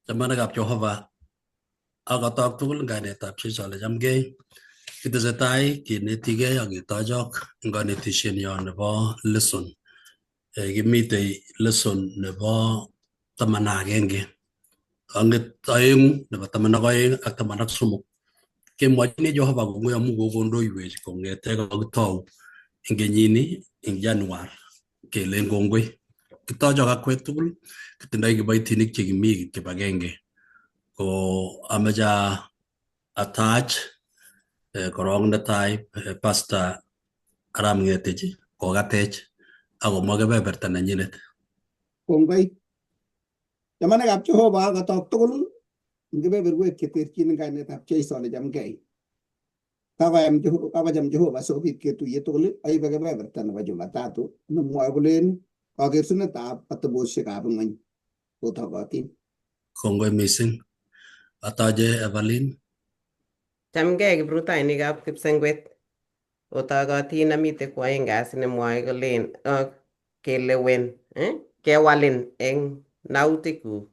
Chamanikab Jehova akotok tugul eng kainetab Jesu ale chamgei. Kitesetai kinetigei ak ketochok eng kanetishenyo nebo lesson. Kimitei lesson nebo 11 anget aengu nebo 12 ak 13. Kemwochini Jehova kongoi amu kokondoiwech kong'ete kakitou eng kenyini eng Januar kelen kongoi. Kitochok akwek tugul kitindoi kiboitinik chekimi kibagenge. Ko ameche atach korong netai Pastor Arap Ng'etich kokatech akomwa kebeberta nenyinet. Kongoi. Chamanikab Jehova katok tugul eng kebeberwek cheterchin eng kainetab Jesu ale chamgei. Kakoyam Jehova, kakocham Jehova sikobit ketuiye tugul aibe kebeberta nebo Jumatatu nemwoe kolen kakersunetab atebosiekab ng'weny kotokotin. Kongoi missing. Atache Evelyn. Chamgei kiprutoinikab Kipsengwet. Otokotin amite kwoeng kasi nemwoe kolen kelewen kewalin eng nautikuk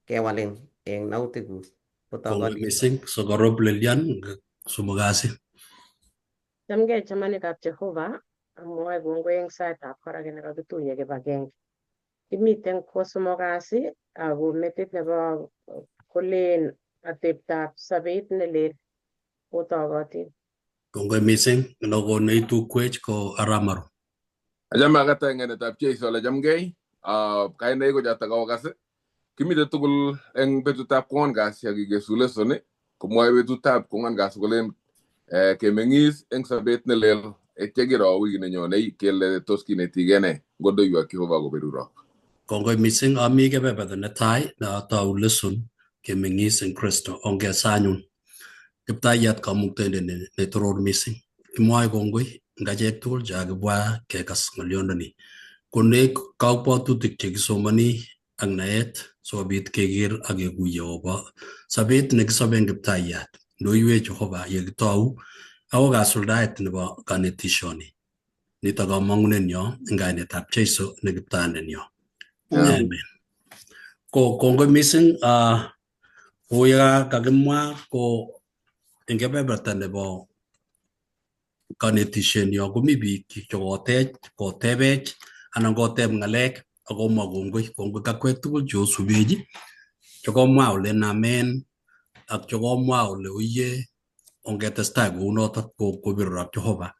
kewalin eng nautikuk. Kongoi missing. Sokorob Lilian somok kasi. Chamgei chamanikab Jehova, amwoe kongoi eng saitab koraki nekakituiye kibagenge. Kimiten ko somok kasi ako metit nebo kolen ateptab sobet nelel otokotin. Kongoi missing. Noko neitukwech ko Aramaru. Achame akata eng kainetab Jesu ale chamgei. Kainaik ko chotok awakas. Kimite tugul eng betutab kwang'wan kasi ak kikesu lesson komwoe betutab kwang'wan kasi kolen kemeng'is eng sobet nelel itya kiro wiki nenyone kele tos kinetigei ne ngondoiwok Jehova koberurok. Kongoi missing. Ami kebeberta netai neatou lesson kemeng'is eng Kristo. Ongesa anyun. Kiptayat kamuktaindet netoror missing. Kimwoe kongoi eng achek tugul chekakibwa kekas ng'olyondoni. Konech kabwatutik chekisomoni ak naet sikobit keker ak kekuye akobo sobet nekisobe eng kiptayat. Ndoiwech Jehova yekitou akoi kasuldaet nebo kanetishoni. Nitok kamang'unenyo eng kainetab Jesu ne kiptayandenyo. Amen. Amen. Ko kongoi missing kou ye kakimwa ko eng kebeberta nebo kanetishenyo komi biik chekotech kotebech anan koteb ng'alek akomwa kongoi kongoi kakwek tugul cheosubech chekomwa ole amen ak chekomwa ole oye ongetestai kounotok ko koberurab Jehova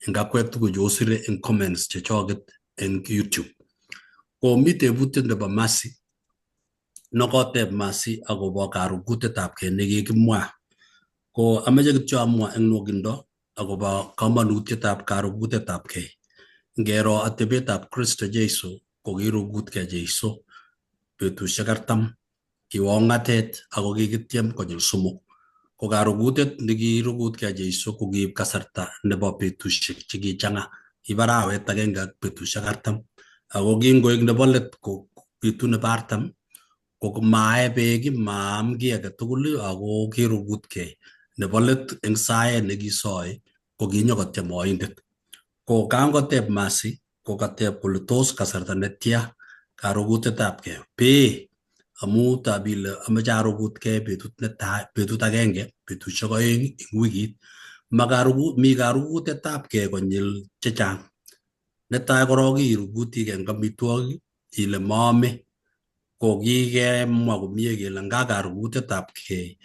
eng akwek tugul cheosire eng comments chechoket eng YouTube. Ko mi tebutiet nebo Mercy nekoteb Mercy akobo karugutetab nekikimwa. Ko ameche kityo amwa eng nwokindo akobo kamanutietab karugutetab kei. Ngero atebetab Kristo Jesu ko kirugutkei Jesu betusiek 40 kiwo ong'atet ako kikityem konyil somok. Ko karugutet nekirugutkei Jesu ko kiib kasarta nebo betusiek chekichang'a kiib arawet agenge ak betusiek 40. Ako kingoek nebo let ko betut nebo 40 ko mae beek maam kiy agetugul ako kirugutkei. Nebo let eng saet nekisoe ko kinyokotyem oindet. Ko kangoteb Mercy ko kateb kole tos kasarta netya karugutetab kei. Bee amu tab ile ameche arugutkei betut netai betut agenge betusiek 2 eng wikit. Mi karugutetab kei konyil chechang. Netai korok irugutikei eng amitwogik ile maame ko kikemwa komie kele nga karugutetab kei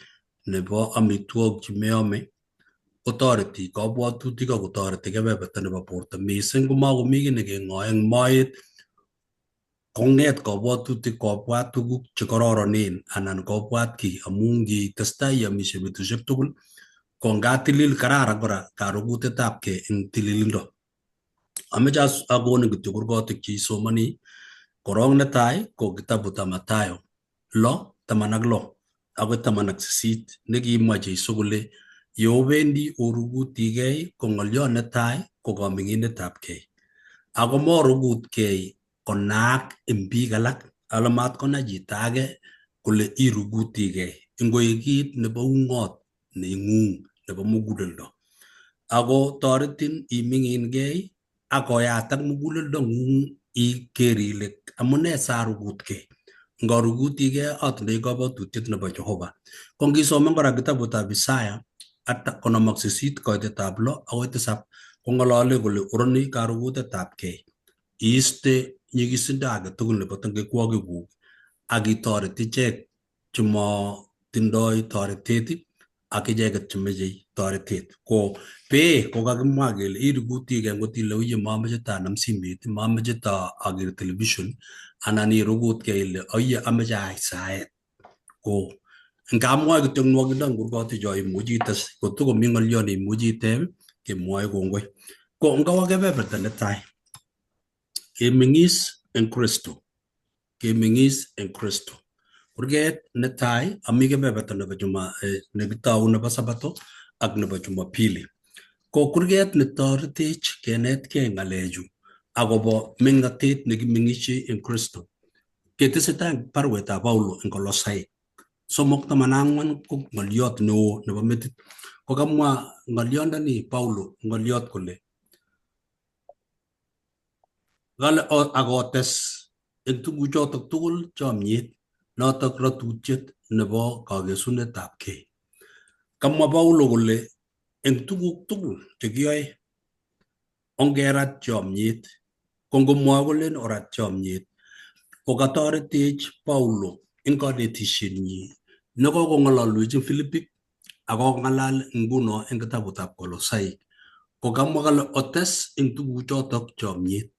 nebo amitwogik chemeome kotoreti kabwatutik ak kotoreti kebeberta nebo borto missing komakomi kiy nekeng'oe eng moet kong'et kabwatutik kobwat tuguk chekororonen anan kobwat kiy amu ngitestai iamishe betusiek tugul ko nga tilil kararan kora karugutetab kei eng tililindo. Ameche akonin kityo kurgotik cheisomoni. Korong netai ko kitabutab Mathayo 6:16 akoi 18 nekimwa Jesu kole yeobendi orugutikei ko ng'olyot netai ko kaming'inetab kei. Ako morugutkei konaak eng biik alak ala mat konai chito age kole irugutikei ingoek kit nebo ung'ot neng'ung nebo muguleldo. Ako toretin iming'inkei ak koyatak muguleldo ng'ung iker ile amune sarugutkei. Ngorugutige atindoi kabwatutiet nebo Jehova. Ko ngisoman kora kitabutab Isaya 58 koitetab 6 akoi 7 kong'olole kole oroni karugutetab kei. Iiste nyigisindo age tugul nebo tengwekwokikuk ak itoret ichek chemotindoi toretet ak icheket chemeche toretet. Ko bee kokakimwa kele irugutige ngot ile oye mamoche tanam simet, mamoche ta aker television anan irugutkei ile oye amoche ayai saet. Ko ngamwoe kityo nwokindo eng kurgoticho imuchi ites kotikomi ng'olyo neimuchi iteb kemwoe kongoi. Ko ngawo kebeberta netai kemeng'is eng Kristo, kemeng'is eng Kristo. Kurget netai ami kebeberta nebo juma nekitou nebo Sabato ak nebo Jumapili. Ko kurget netoretech kenetkei ng'alechu akobo meng'otet nekimeng'isie eng Kristo. Ketesetai eng baruetab Paulo eng Kolosaik 3:14 ko ng'oliot neo nebo metit. Ko kamwa ng'oliondoni Paulo ng'oliot kole kale akotes eng tuguchotok tugul chomyet notok ratutiet nebo kakesunetab kei. Kamwa Paulo kole eng tuguk tugul chekiyoe ongerat chomyet. Ko ngomwoe kolen orat chomyet ko katoretech Paulo eng konetishenyi nekokong'ololwech eng Filipik akong'alal nguno eng kitabutab Kolosaik. Ko kamwa kole otes eng tuguchotok chomyet.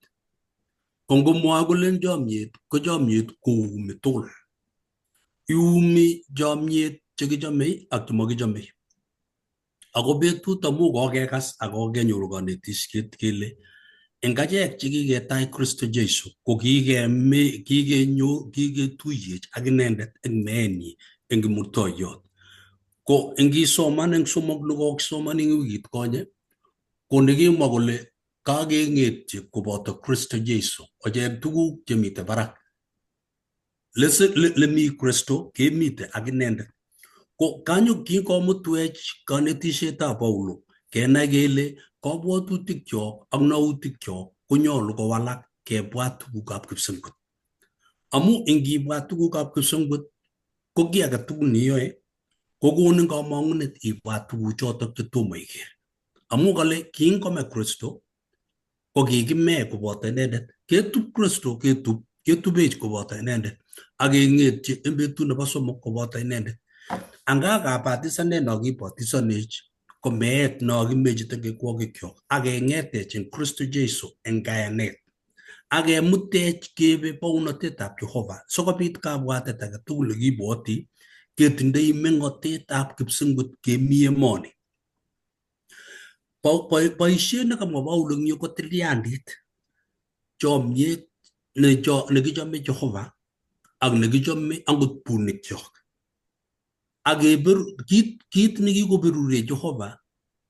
Ko ngomwoe kolen chomyet ko chomyet koumi tugul. Iumi chomyet chekichomei ak chemokichomei. Ako betut amu kokekas ak kokenyoru konetisiet kele eng achek chekiketach Kristo Jesu ko kiketuiyech ak inendet eng meenyi eng kimurtoiyot. Ko ingisoman eng 3 nekokisoman eng wikit konye ko nekimwa kole kakeng'etyi koboto Kristo Jesu ocheng tuguk chemite barak. Lemi Kristo kemite ak inendet. Ko kanyo kinkomutwech konetisietab Paulo kenai kele kabwatutikyok ak nautikyok konyolu kowalak kebwat tugukab kipsengwet. Amu ingibwat tugukab kipsengwet ko kiy age tugul neiyoe kokonin kamong'unet ibwat tuguchotok chetomo iker. Amu kale kingome Kristo ko kikime koboto inendet. Ketub Kristo ketubech koboto inendet ak keng'etyi eng betut nebo 3 koboto inendet. Anga kabatisanet no kibotisonech ko meet no kimechi tengekwokikyok ak keng'etech eng Kristo Jesu eng kayanet ak kemutech kebe bounotetab Jehova sikobit kabwatet age tugul nekibwoti ketindoi meng'otetab kipsengwet kemi emoni. Boisiet nekamwa Paulo eng yu ko tilyandit, chomyet nekichome Jehova ak nekichome angot bunikyok. Ak kit nekikoberuri Jehova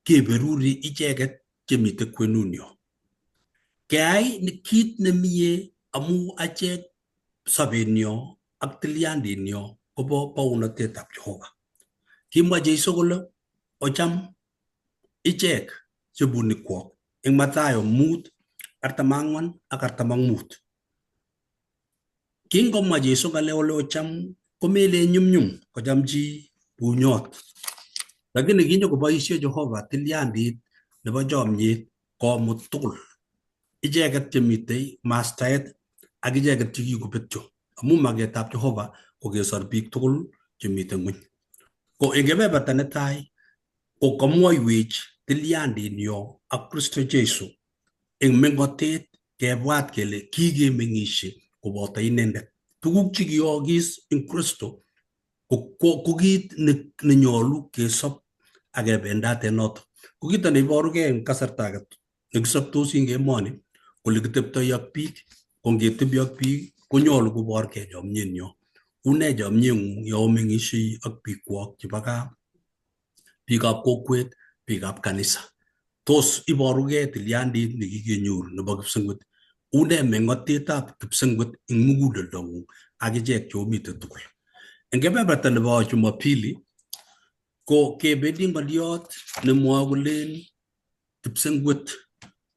keberuri icheket chemite kwenunyo. Keyai kit nemie amu achek sobenyo ak tilyandinyo kobo bounotetab Jehova. Kimwa Jesu kole ocham ichek chebunikwok eng Mathayo 5:44 ak 45. Kingomwa Jesu ng'alek kole ocham komelen nyumnyum kocham chi bunyot. Lakini kinyokoboisie Jehova tilyandit nebo chomyet komut tugul. Icheket chemitei mastaet ak icheket chekikobetyo. Amu maketab Jehova ko kesor biik tugul chemite ng'weny. Ko eng kebeberta netai ko kamwoiwech tilyandinyo ak Kristo Jesu eng meng'otet kebwat kele kikemeng'isie koboto inendet. Tuguk chekiyookis eng Kristo ko kit nenyolu kesob ak kebendat en notok. Ko kito neiborugei eng kasarta age nekisobtosi eng emoni kole kiteptoi ak biik, ko ngetebi ak biik konyolu koborgei chomyenyo. Une chomyeng'ung yo omeng'isiei ak biikwok chebo gaa, biikab kokwet, biikab kanisa. Tos iborugei tilyandit nekikenyoru nebo kipsengwet. Une meng'otetab kipsengwet eng muguleldong'ung ak ichek cheomite tugul. Eng kebeberta nebo Jumapili ko kebendi ng'oliot nemwoe kolen kipsengwet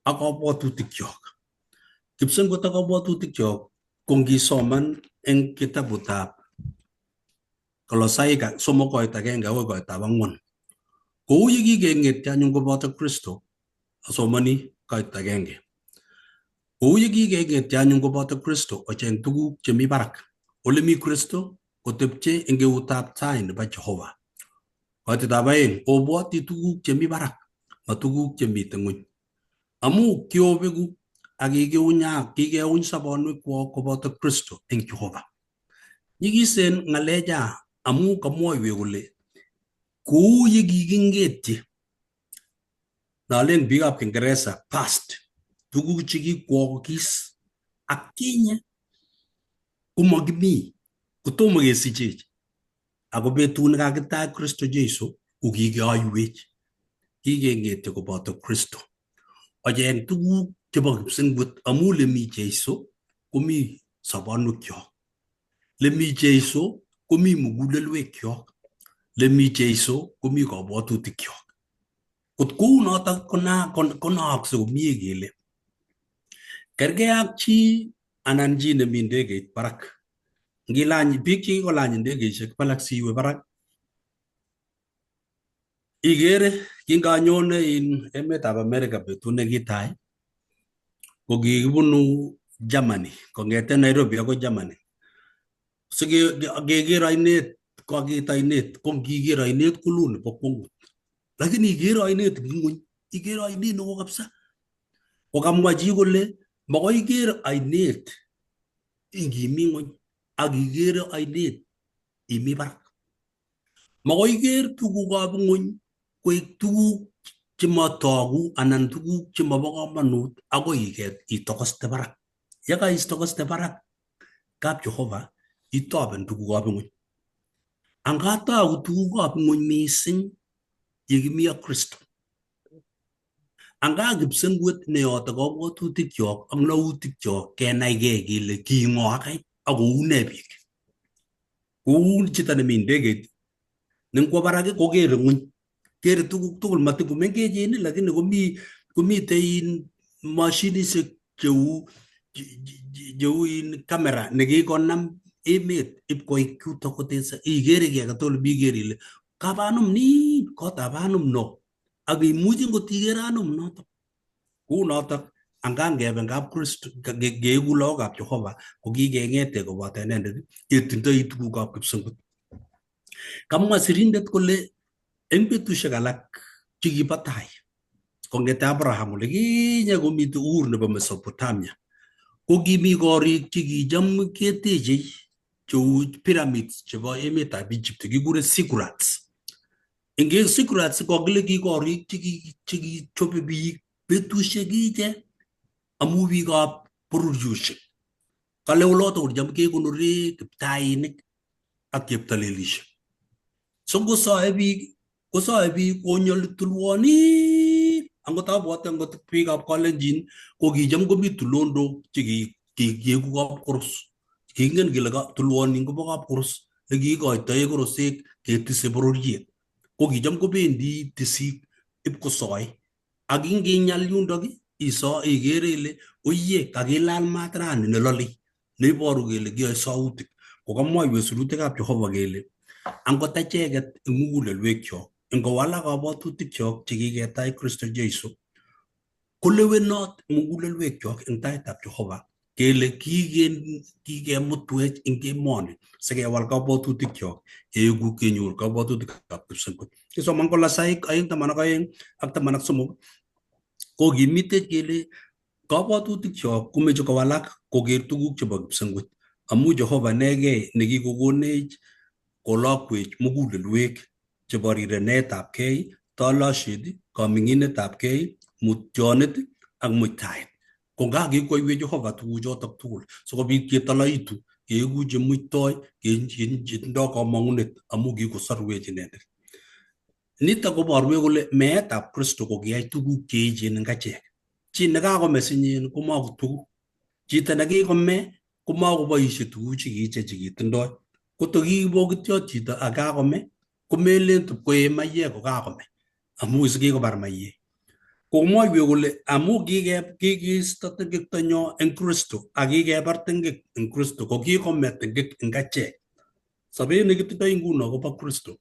ak kabwatutikyok. Kipsengwet ak kabwatutikyok ko ngisoman Eng kitabutab Kolosaik 3 koit 1 akoi koitab 4. Kou ye kikeng'etyo anyun koboto Kristo, asomoni koit 1. Kou ye kikeng'etyo anyun koboto Kristo, ocheng tuguk chemi barak, ole mi Kristo kotepche eng eutab tai nebo Jehova. Koitetab 2, obwoti tuguk chemi barak, ma tuguk chemite ng'weny. Amu kiobeku ak kikeuny sobonwekwok koboto Kristo eng Jehova. Nyikisen ng'alecha amu kamwoiwech kole kou ye kikingetyi nalen biikab Kiingereza past tuguk chekikwokis ak kinye komokimi kotomo kesichech ako betut nekakitach Kristo Jesu ko kikeoiwech kikeng'etyo koboto Kristo. Ocheng tuguk chebo kipsengwet amu lemi Jesu komi sobonwekyok. Lemi Jesu komi mugulelwekyok. Lemi Jesu komi kabwatutikyok. Kot kou notok konaakse komie kele kergei ak chi anan chi nemi ndegeit barak. Ngilany biik chekikolany ndegeishek barak siwe barak ikere kinganyone in emetab America betut nekitai ko kikibunu Germany kong'eten Nairobi akoi Germany. Sikeker ainet kokit ainet ko ngiker ainet koloo nebo kwongut. Lakini ikere ainet eng ng'weny ikere ainet neo kabisa. Ko kamwa chi kole makoi iker ainet ingimi ng'weny ak ikere ainet imi barak. Makoi iker tugukab ng'weny koek tuguk chemotogu anan tuguk chemobo komonut akoi itokoste barak. Yekaitokoste barak kap Jehova itoben tugukab ng'weny. Anga togu tugukab ng'weny mising yekimi ak Kristo. Anga kipsengwet neyote kabwatutikyok ak nautikyok kenaigei kele king'o akai ak koune biik. Kou chito nemi ndegeit nengwo barak kokere ng'weny. Kere tuguk tugul matin komengechen lakini komi komitei mashinishek cheu in kamera nekikonam emet ipkoik yutok kotesa ikere kiy agetugul ikere ile kap anum nin kotab anum no ak imuchi ngot ikere anum notok. Kou notok anga ngebe kap Kristo keeku lagokab Jehova ko kikeng'ete koboto inendet ketindoi tugukab kipsengwet. Kamwa sirindet kole eng betusiek alak chekibo tai kong'ete Abraham olikinye komite Ur nebo Mesopotamia ko kimi korik chekicham keteche cheu pyramids chebo emetab Egypt kikure ziggurats. Eng ziggurats kokile ki korik chekichobe biik betusiek kiche amu biikab bororiosiek. Kale oloto kole cham kekonore kiptainik ak cheptalelisiek. So ngosoe biik kosoe biik konyoli tulwonik angot abwote angot biikab Kalenjin ko kicham komi tulondok chekieku kapkoros. Kingen kele tulwoni kobo kapkoros nekiikoitoe korosek ketise bororiet. Ko kicham kobendi tisik ipkosoe. Ak inginyal yundok iso ikere ile oye kakilal maat rani nelolei neiboru kele kiyoe sautik. Kokamwoiwech sirutikab Jehova kele angot acheket eng mugulelwekyok ingowalak kabwatutikyok chekiketach Kristo Jesu kolewenot mugulelwekyok eng taitab Jehova kele kikemutwech eng emoni sikewal kabwatutikyok keeku kenyor kabwatutikab kipsengwet. Kisoman Kolosaik 2:12 ak 13 ko kimitech kele kabwatutikyok komeche kowalak koker tuguk chebo kipsengwet amu Jehova inegei nekikokonech kolokwech mugulelwek chebo rirenetab kei, tolosiet, kaming'inetab kei, mutyonet ak muitaet. Ko nga kikoiwech Jehova tuguchotok tugul sikobit ketoloitu keeku chemuitoi chetindoi komong'unet amu kikosorwech inendet. Nitok koborwech kole meetab Kristo ko kiyai tuguk cheechen eng achek. Chi nekakome sinyin komakotugu. Chito nekikome komakoboisie tuguk chekiche chekitindoi. Koto kibokityot chito ak kakome komelen tip koee maiyek kokakome amu is kikobar maiyek. Komwoiwech kole amu kikiisto tengektonyo eng Kristo ak kikebar tengek eng Kristo ko kikome tengek eng achek. Sobet nekitindoi nguno kobo Kristo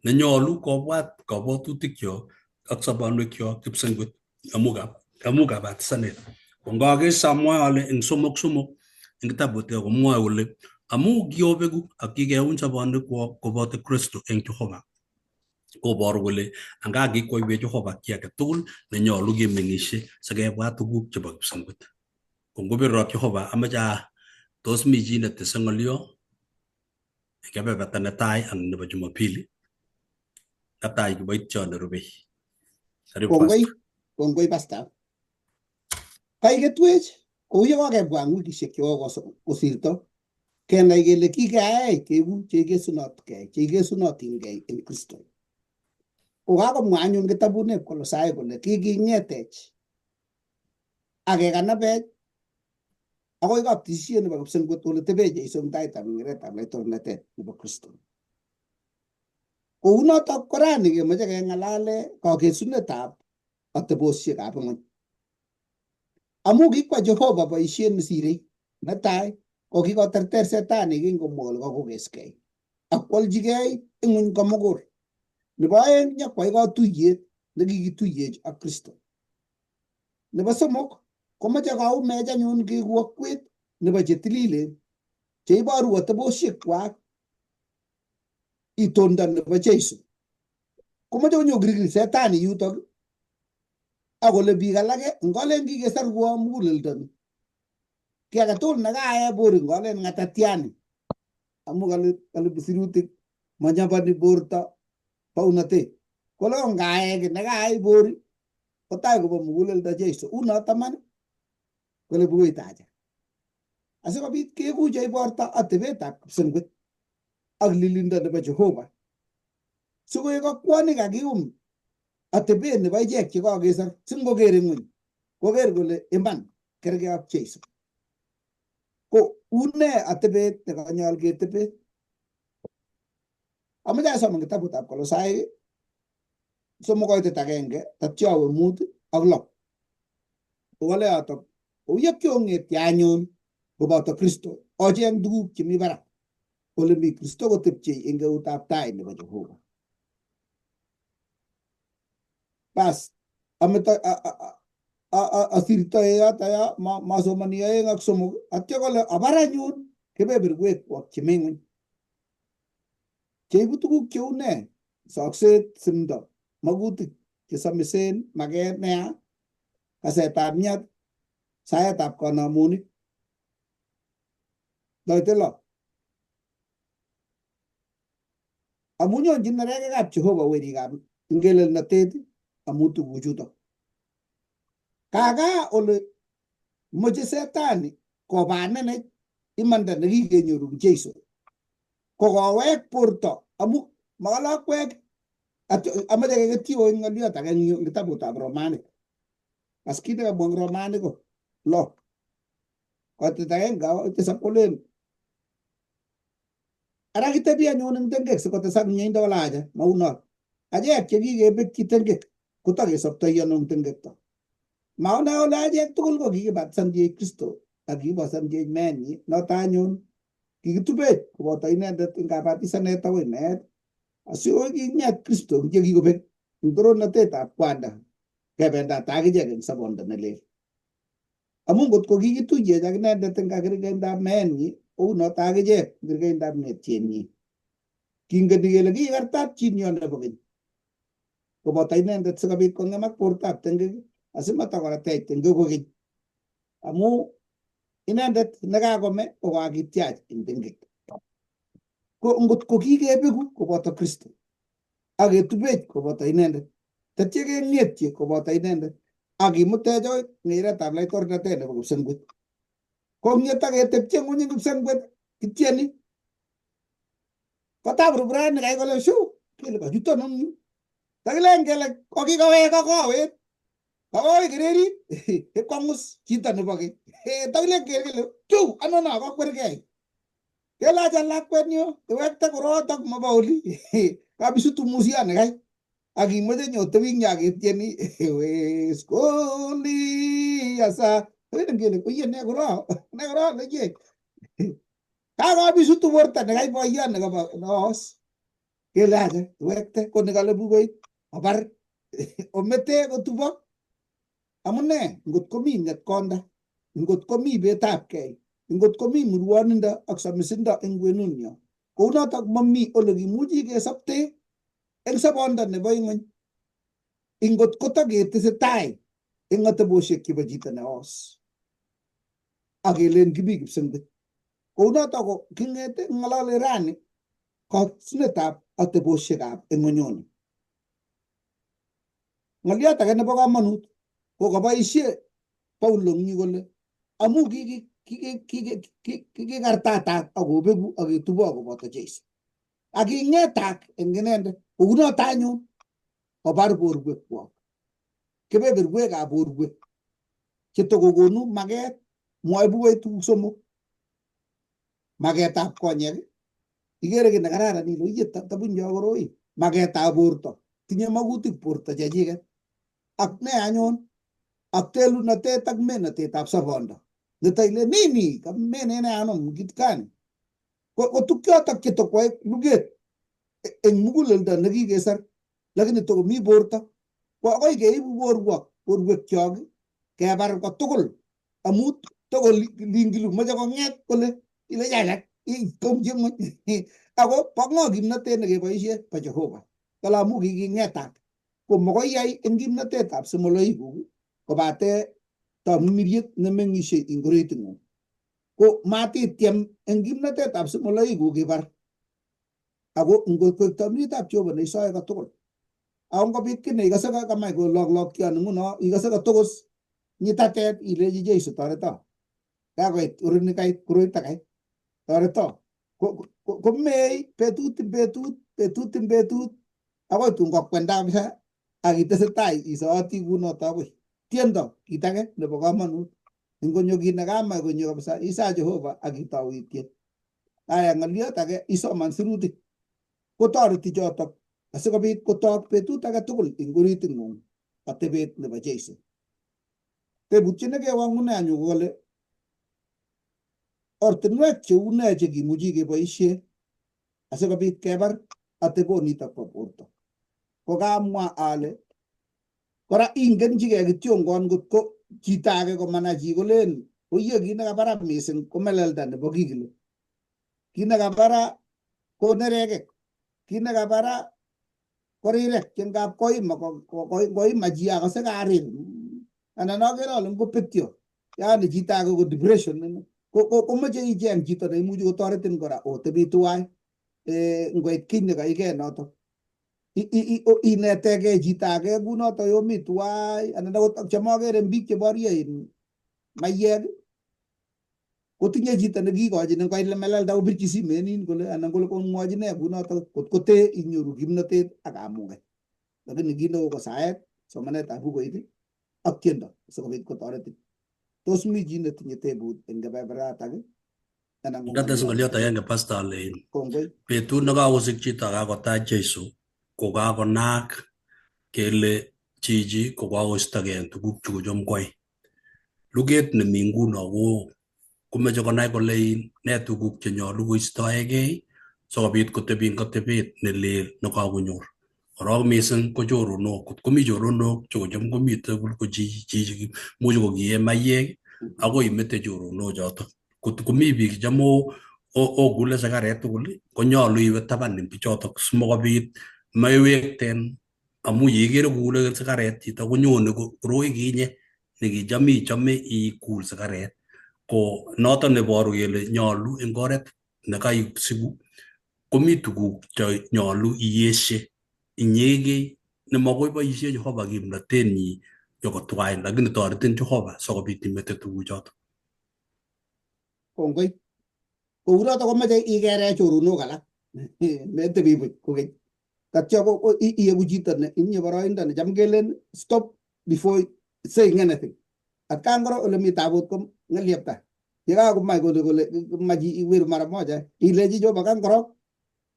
nenyolu kobwat kabwatutikyok ak sobonwekyok kipsengwet amu kabatisanet. Ko ngakes amwae ale eng somok somok eng kitabut komwoe kole amu kiobeku ak kikeun sobonwekwok koboto Kristo eng Jehova koboru kole anga kikwoiwech Jehova kiy age tugul nenyolu kemeng'ishe sikebwat tuguk chebo kipsengwet. Ko ngobirok Jehova amache tos mi chi netese ng'olyo eng kebeberta netai ak nebo Jumapili netai kiboityo nerubei. Karibu Kongoi, Pastor. kongoi pastor. Kaiketwech kou ye kokebwa eng wikishek chekokosirto kenai kele kikeayai keku cheikesunotkei cheikesunotingei eng Kristo. Kokakomwa anyun kitabuneb Kolosai kole kiking'etech ak kekanabech akoi kaptisiet nebo kipsengwet ole tebe Jesu eng taitab ng'eretab laitornatet nebo Kristo. Kounotok korani kemoche keng'alale kakesunetab atebosiekab ng'ony. Amu kikwa Jehova boisiet nesirei. Netai ko kikoterter setani kingomwa kole kakokeskei ak kwolchigei ing'uny komugul. Nebo aeng nyokwai katuiyet nekikituiyech ak Kristo. Nebo somok komoche koumech anyun keku akwet nebo chetililen cheiboru atebosiekwak itondo nebo Jesu. Komoche konyo kirgir setani yutok ak kole biik alake ngolen kikesorwo muguleldo ni. Kiy age tugul nekae bori ngolen ng'atatiani amu kale kale sirutik manyabani borto baunotet. Kole ko ngae kiy nekaai bori kotai kobo muguleldo Jesu. Unoto man kole bukoitacha. Asikobit keku cheiborto atebetab kipsengwet ak lilindo nebo Jehova. Sikoek akwonik akium atebet nebo ichek chekokesor singoker ing'weny koker kole iman kerkei ak Jesu. Ko une atebet nekanyol ketebe? Amache asoman kitabutab Kolosaik somok koitet agenge tatyo awe 5 ak 6. Kokale yotok kou ye kiong'etye anyun koboto Kristo ocheng tuguk chemi barak ole mi Kristo kotepchei eng eutab tai nebo Jehova. Bas ameto asirtoe yoto yo masomoni 2 ak 3 atyo kole abar anyun kebeberwekwak chemi ng'weny cheibu tuguk cheu ne sokset simdo makutik chesomisen maket neya kasetab miat saetab kanamonik Doite lo amu nyonjin nerekekab Jehova werikab ngelelnatet amu tuguchuto. Kaka ole moche setani kobanenech imanda nekikenyoru eng Jesu ko kowek borto amu makalakwek amache keketyi eng ng'oliot age eng kitabutab Romanik. As kit nekamwa eng Romanik ko lo koitet agenge akoi tisab kolen ara kitebi anyun eng tengek sikotesak mieindo kole acha maunot. Achek chekikebekyi tengek kotokesobtoi ano eng tengekto. Maonae ole achek tugul ko kikibatisanchech Kristo ak kikibosanchech meenyi noto anyun kikitubech koboto inendet eng kabatisanet akoi meet asikoi king'et Kristo eng chekikobek eng torornatetab kwanda kebendat akichek eng sobondo nelel. Amu ngot ko kikituyech ak inendet eng kakerkeindab meenyi kounoto akichek eng kerkeindab ng'etyenyi. Kingeni kele kikikartat chinyo nebo keny koboto inendet sikobit kong'emak bortab tengek asimatakoratech tengek kokeny amu inendet nekakome kokakitiach eng tengek. Ko ngot ko kikebeku koboto Kristo ak ketubech koboto inendet tatya keng'etye koboto inendet ak kimutech akoi ng'eretab laitornatet nebo kipsengwet. Ko ng'et aketepche ng'weny eng kipsengwet kityeni kotaburburani kai kole shu kele kachuton eng yu. Takilen kele kokikowek akowet kakowe kererit kwangus chito nebo keny. Takilen kele chu ano no kokwergei. Kelacha lakwet nyo iwekte korotok mobo oli kabisutu musiani kai. Ak imoche nyotebi ing yo aketieni ewe skoli asa. Lakini ngele oye ne koro ne koro leche. Kakobisutu borto nekai boiyot nekobo neos. Kele acha iwekte ko nekale bukuit obar omete kotubok. Amune ngot komi ng'etkonda, ngot komi betabkei, ngot komi murwonindo ak samisindo eng kwenunyo. Kounotok mami ole kimuchi kesobte eng sobondo nebo ing'ony. Ingot kotaketesetai eng atebosiek chebo chito neos. Ak kelen kimi kipsengwet. Kounotok ko king'ete ng'alale rani kosnetab atebosiekab ing'onyoni. Ng'oliot age nebo komonut ko kaboisie Paulo eng yu kole amu kikikartatak akobeku aketubo koboto Jesu. Ak king'etak eng inendet kounoto anyun kobar borwekwok. Kebeberwekab borwek chetokokonu maket mwoe bukuit tuguk somok. Maketab konyek, ikere kiy nekararan ile oye tabunyo koroi. Maketab borto, tinye makutik borto chechiket. Ak ne anyun ak telunotet ak menotetab sobondo. Nito ile nini kamenene anum kitu gani. Ko tukchotok chetokwai luget eng muguleldo nekikesor lakini tokomi borto. Ko akoi keibu borwok borwekyok kebar kotugul amu tokolingilu moche kong'et kole ile yalak ikomchi ng'weny ako bo ng'o kimnotet nekeboisie bo Jehova. Kale amu kiking'etak ko makoi yai eng kimnotetab simoloikuk kobate tamirmiriet nemeng'ishe eng oritng'ung. Ko matitiem eng kimnotetab simoloikuk ibar ako ngot koek tamirmirietab Jehova neisoe kotugul. Ako ngobit kiy neikose kamach koloklokyon nguno ikose kotokos nyitatet ilechi Jesu toreto. Kakoit urunikait koroito kai toreto. Komei betut ing betut betut ing betut akoi tun kokwenda kabisa ak itesetai isooti kunoto akoi. Tiendo kit age nebo komonut. Ingonyo kit nekamach konyo kabisa isaa Jehova ak itou itien. Aya ng'oliot age isoman sirutik. Kotoreti chotok asikobit kotok betut age tugul eng oritng'ung atebet nebo Jesu. Tebutiet nekewang'une anyun ko kole ortinwek cheu nee chekimuchi keboisie asikobit kebar atebonitok bo borto. Ko kamwa ale kora ingenchigei kityongon ngot ko chito age komana chi kolen oye kit nekabara mising ko melelda nebo kikile. Kit nekabara ko nerekek. Kit nekabara ko rirek che ngap koima koima chi akose karir. Anan akere ale ngobetyo. Yaani chito age ko depression komoche icheng chito neimuchi kotoretin kora otebi tuwai ngoit kiy nekaikei notok. Inetegei chito age kunoto yomi tuwai anan akot cham akere biik cheborie maiyek kotinye chito nekikochin ngoit melelda kopirchi simet nin kole anan kole komwochi nee kunoto kot kote inyoru kimnotet ak kamuget. Lakini kit neo ko saet, somanetab bukuit ak tiendo sikobit kotoretin. Tos mi chi netinye tebut eng kebeberatak anan ko Ngates ng'oliot agenge pastor ale kongoi. Betut nekakosik chito kakotach Jesu ko kakonaak kele chichi ko kakoistogei en tuguk chu kocham koyai. Luget nemi nguno ko komeche konai kole ne tuguk chenyolu koistoegei sikobit kotebi eng atebet nelel nekakonyor. Korok mising ko choronok, kot komi choronok chekocham komi tugul ko chichi much ko kie maiyek akoi imete choronok chotok. Kot komi biik checham okule sikaret tugul konyolu iwe taban en bichotok simokobit maiwekten amu yeikere kokule sikaret chito konyone koroi kinye nekicham ichome ikul sikaret. Ko noton neboru kele nyolu eng oret nekaisibu komi tuguk chenyolu iyeshe inyegei nemakoi boisie Jehova kimnotenyi nyokotwain lakini toretin Jehova sikobit imete tuguchoto. Kongoi. Kounoto komoche ikere choronok alak. Metebi buch kokeny. Tatyo ko ieku chito ne itinye boroindo necham kelen stop before saying anything. Atkan kora ole mi tabut ko ng'eliepta. Yekakomach kole kole mach iwiru mara moja ilechi Jehova kan korok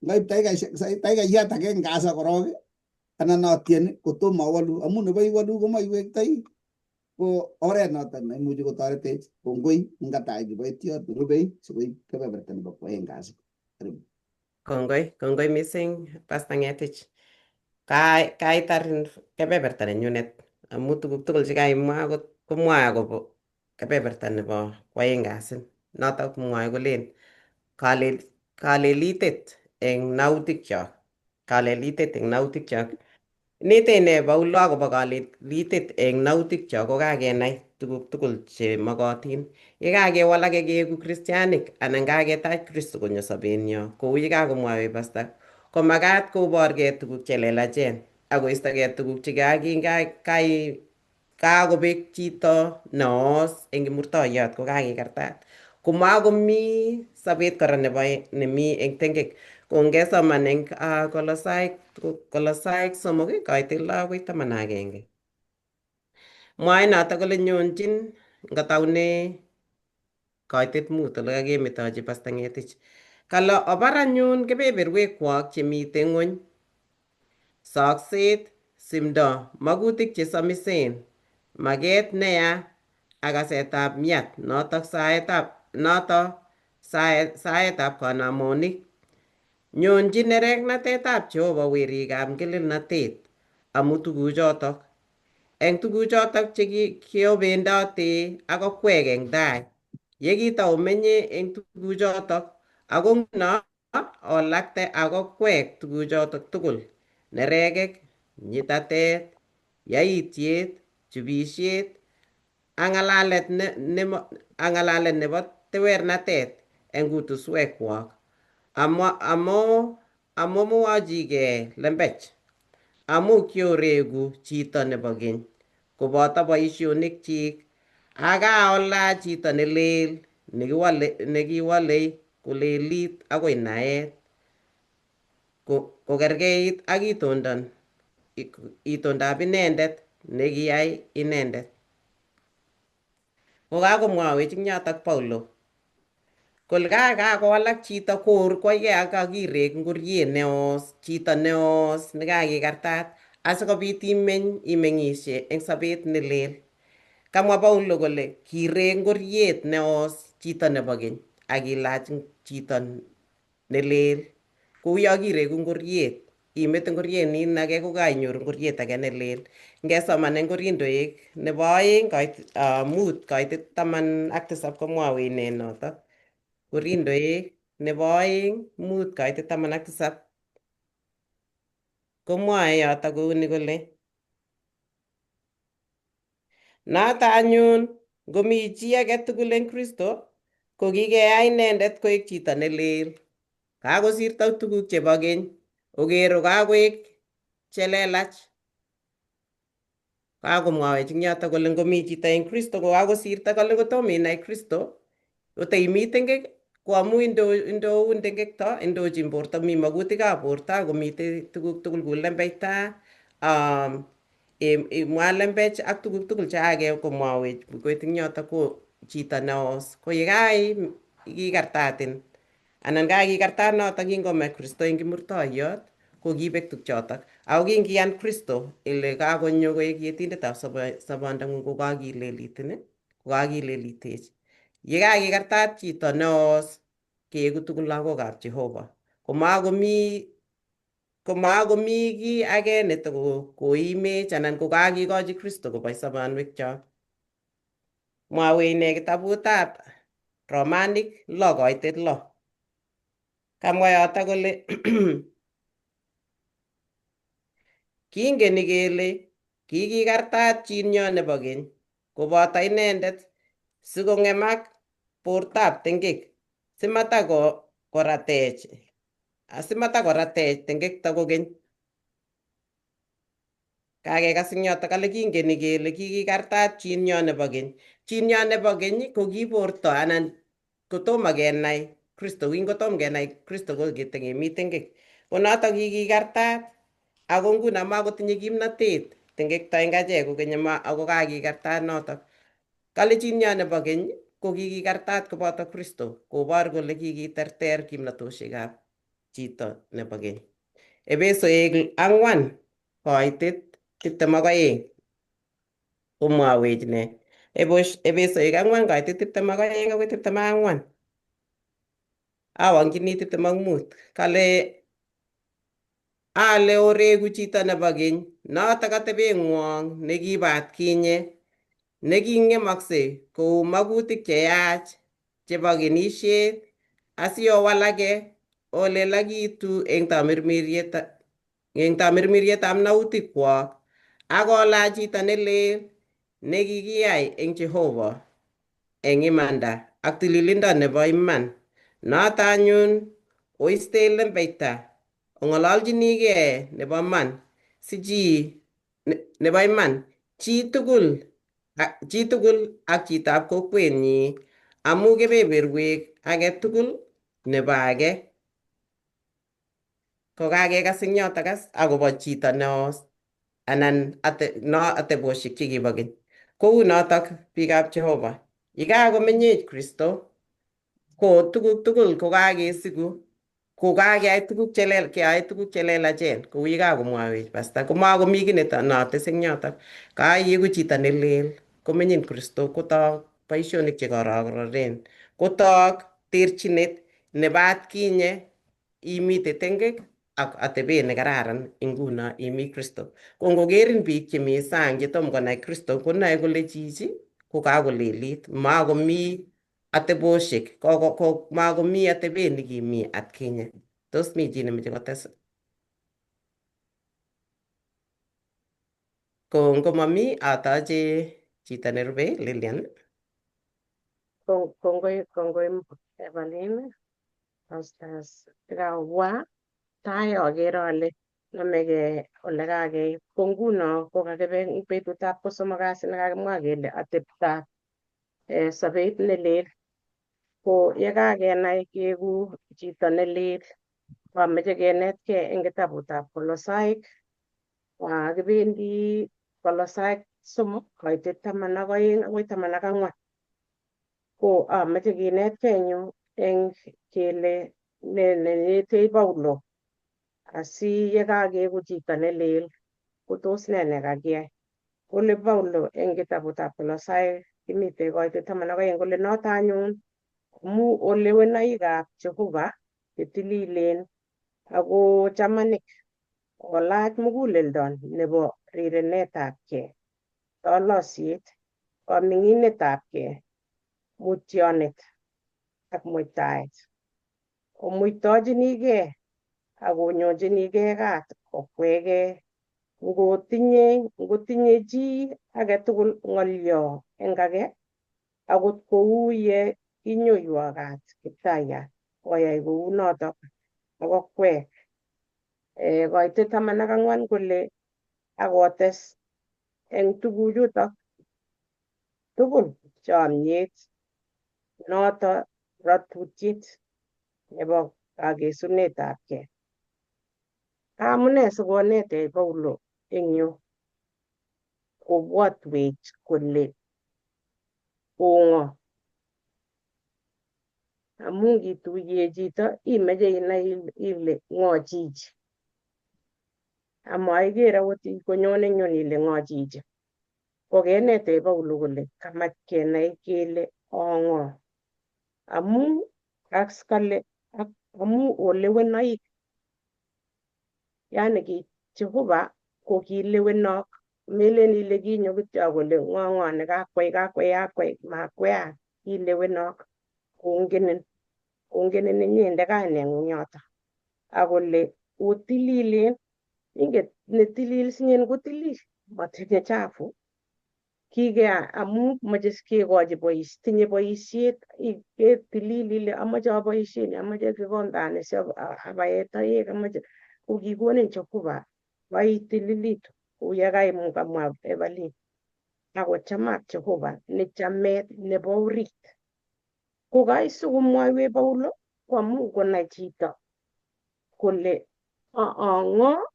ngoib dakikaishek dakikayat agenge asa korok Anan atien kotomo awolu amun nebo iwolu komaiwektoi ko oret noton neimuchi kotoretech. Kongoi ngatai kiboitiot nerubei sikoib kebeberta nebo kwoeng kasi. Karibu. Kongoi, kongoi mising Pastor Ngetich. Kaitar kebeberta nenyunet amu tuguk tugul chekaimwa komwae akobo kebeberta nebo kwoeng kasi. Notok mwae kolen kalelitet eng nautikyok. Kalelitet eng nautikyok. Inete ine Paulo akobo kalelitet eng nautikyok ko kakenai tuguk tugul chemokotin. Ye kakewalake keeku kristianik anan kaketach Kristo konyo sobenyo kou ye kakomwawech pastor komakat koborgei tuguk chelelachen akoistogei tuguk che kakobek chito neos eng kimurtoiyot ko kakikartat. Komakomi sobet kora nebo nemi eng tengek. Ko ngesoman eng Kolosaik 3 kaitet 6 akoi 11. Mwae notok kole nyonjin ngataune kaitet 5 ole kakemetochi Pastor Ngetich. Kale obar anyun kebeberwekwak chemite ng'ony, sokset, simdo, makutik chesamisen, maket neya ak kasetab miat notok saetab kanamonik. Nyonjin nereknatetab Jehova werikab ngelelnatet amu tuguchotok. Eng tuguchotok che kiobendote ak okwek eng tai. Ye kitaomenye eng tuguchotok ako nguno olakte ak okwek tuguchotok tugul: nerekek, nyitatet, yaityet, chubisiet, ak ng'alalet nebo tewernatet eng kutuswekwak. Amomwochigei lembech, amu kioreku chito nebo keny koboto boisionikchik ak aolach chito ne lel nekiwolei kolelit akoi naet kokerkeit ak itondab inendet nekiyai inendet. Kokakomwawech eng yotok Paulo kole kakowalak chito koigei ak kakirek ngoriet neos, chito neos nekakikartat asikobit imeny imeng'ishe eng sobet nelel. Kamwa Paulo kole kirek ngoriet neos chito nebo keny ak ilach chito nelel. Kou yo kireku ngoriet, imete ngoriet nin age kokainyoru ngoriet age nelel. Ngesoman eng Korindoek nebo 2 5 kaitet 17 komwawech ine notok. Korindoek nebo 2 5 kaitet 17 komwae yotok kouni kole noto anyun ngomi chi age tugul eng Kristo ko kikeyai inendet koek chito nelel. Kakosirto tuguk chebo keny, okero kakoek chelelach. Kakomwawech eng yotok kole ngomi chito eng Kristo ko kakosirto kole kotomo inai Kristo koteimi tengek ko amu indoun tengekto indochin borto mi makutikab borto akomitei tuguk tugul kou lembeita, imwa lembech ak tuguk tugul cheake komwawech bukuit eng yotok ko chito neos. Ko ye kikartatin anan kakikartat notok kingome Kristo eng kimurtoiyot ko kibek tukchotok. Ako kingiyan Kristo ile kakonyo koek yetindetab sobondang'ung ko kakilelitin, ko kakilelitech. Ye kakikartat chito neos keeku tugul lagokab Jehova. Komakomi kiy age netokoimech anan ko kakikochi Kristo kobo sobonwekchok. Mwawech ine kitabutab Romanik 6 kaitet 6. Kamwa yotok kole kingeni kele kikikartat chinyo nebo keny koboto inendet sikong'emak bortab tengek simatakoratech tengekto kokeny. Kakekas eng yotok kale kingeni kele kikikartat chinyo nebo keny. Chinyo nebo keny ko ki borto anan kotomo kenai Kristo, kingotom kenai Kristo ko kitekemi tengek. Ko notok kikikartat ako nguno makotinye kimnatet tengekto eng achek kokeny ako kakikartat notok. Kale chinyo nebo keny ko kikikartat koboto Kristo kobor kole kikiterter kimnatoshekab chito nebo keny. Epesoek 4 Koitit 22 komwawech ne? Epesoik 4 koitit 22 akoi 24. Awangchini 25. Kale ale oreku chito nebo keny, notok atebeng'wong nekibo atkinye, neking'emakse kou makutik cheyach chebo kenishet, asiowalake olelakitu eng tamirmirietab nautikwok, ak olach chito nelel nekikiyai eng Jehova eng imanda ak tililindo nebo iman. Noto anyun oiste lembeita ong'ololchinigei nebo man si chi nebo iman chi tugul ak chitab kokwenyi amu kebeberwek age tugul nebo age. Kokakekas eng yotok as akobo chito neos anan ate, no ateboshek chekibo keny. Kou notok biikab Jehova. Yekakomenyech Kristo ko tuguk tugul kokakesiku kokakeyai tuguk chelel keyoe tuguk chelelachen kou yekakomwawech pasta komakomi kiy notes eng yotok kaieku chito nelel komenyin Kristo kotok boisionik chekororonen kotok terchinet nebo atkinye imite tengek ak atebet nekararan inguno imi Kristo. Ko ngokerin biik chemi sang chetom konai Kristo konoe kole chichi ko kakolelit makomi ateboshek ko makomi atebet nekimi atkinye. Tos mi chi nemoche kotes? Ko ngomami atoche chito nerube Lilian. Kongoi, kongoi Evelyn, Pastors kakobwa tai akere ale nomegei ole kakeib. Ko nguno ko kakibe betutab kosomok kasi nekakimwa kele ateptab sobet nelel. Ko yekakenai keku chito nelel, ameche kenetkei eng kitabutab Kolosaik. Kibendi Kolosaik 3 koitet 12 akoi 14. Ko ameche kinetkei eng yu eng kele ne nenetech Paulo asi yekakeku chito nelel ko tos ne nekakiyai. Kole Paulo eng kitabutab Kolosaik kimitei koitet 12 kole noto anyun amu olewenoikab Jehova chetililen ako chamanik olach muguleldo nebo rirenetabkei, tolosiet, kaming'inetabkei, mutyonet ak muitaet. Omuitochinigei ak onyonjinigei kat okwegei ngotinye chi age tugul ng'olyo eng age akot kou ye kinyoiwo kat Kiptayat oyai kou notok ak okwek. Koitet 14 kole akotes eng tuguchutok tugul chomyet noto ratutiet nebo kakesunetabkei. Amune sikonetech Paulo eng yu kobwotwech kole ong'o amu ngituye chito imeche inai ile ng'o chichi ama iker akot konyone nyon ile ng'o chichi. Ko kenetech Paulo kole kamach kenai kele ong'o amu kale amu olewenoik yani ki Jehova ko kilewenok melen ile kinyo kityo kole ng'o ng'o nekakwai kakwai akwai makweak kilewenok kongenin kongenin inyende kaineng'ung yoto akole otililen inget netilil sinyen kotilil matinye chafu kike amu moche kekochi bois tinye boisiet ketilil ile amoche aboisien amoche kikombani si abae toek amoche ko kikonin Jehova waitililitu kou ye kamwa Evelyn akochamak Jehova ni chamet nebo orit. Ko kaisikomwaiwech Paulo ko amu konai chito kole ng'o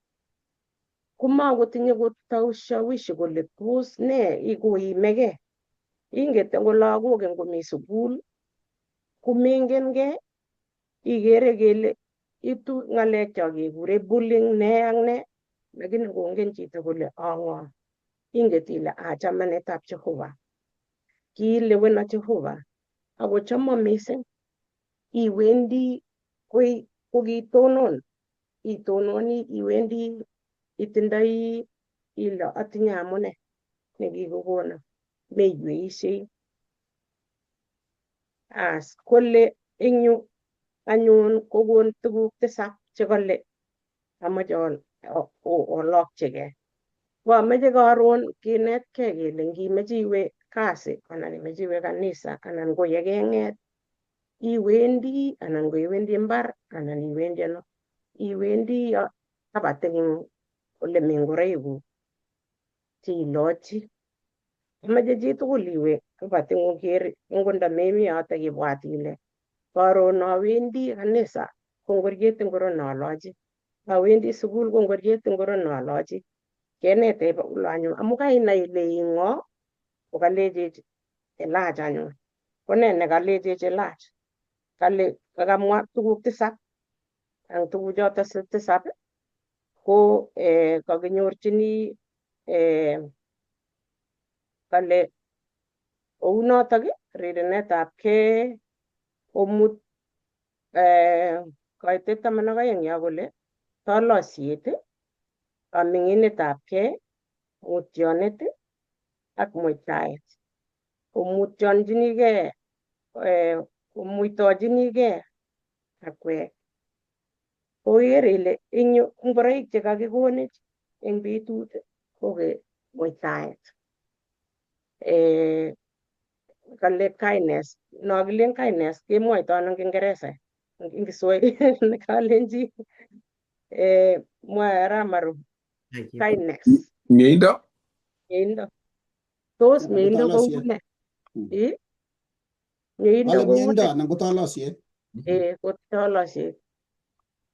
komakotinye ushawishi kole tos ne ikoimegei. Inget ngo lagok ngomi sukul komengenkei ikere kele itu ng'alek cho kekure bullying ne ak ne Lakini kongen chito kole ang'o, inget ile achamanetab Jehova. Kileweno Jehova akochomo mising. Iwendi koi kokitonon, itononi iwendi itindoi ile atinye amune nekikokono, meiweishei. As kole eng yu anyun kokon tukuk tisap chekole amoche olokchigei. Ko amoche karon kinetkei kele ngimeche iwe kasi anan imeche iwe kanisa anan ko yekeng'et iwendi anan ko iwendi mbar anan iwendi ano, iwendi kabating'ung ole mi ngoroikuk cheilochi. Amache chitugul iwe kabating'ung ker ngot ndamemi yotok ibwat ile karon awendi kanisa ko ngoriet ingoro nolochi, awendi sukul ko ngoriet ingoro nolochi. Kenetech Paulo anyun amu kainai ile ing'o kokalechech ilach anyun. Ko nee nekalechech ilach? Kale kakamwa tukuk tisap ang tukuchoto tisap ko kakinyorchini kale kounotok rirenetab kei komut kaitet 12 yo kole tolosiet, kaming'inetab kei, mutyonet ak muitaet. Komutyonjinikei, komuitochinikei akwek. Koker ile eng yu ngoroik chekakikonech eng betut ko muitaet. Kale kindness, no kilen kindness kemwoito ano eng Kiingereza, eng Kiswahili kalenji mwae Aramaru kindness. Mieindo? Mieindo. Tos Anan ko mieindo kou tolosiet. ne? Mieindo Kale kou mieindo ne? anan ko tolosiet. Ko tolosiet.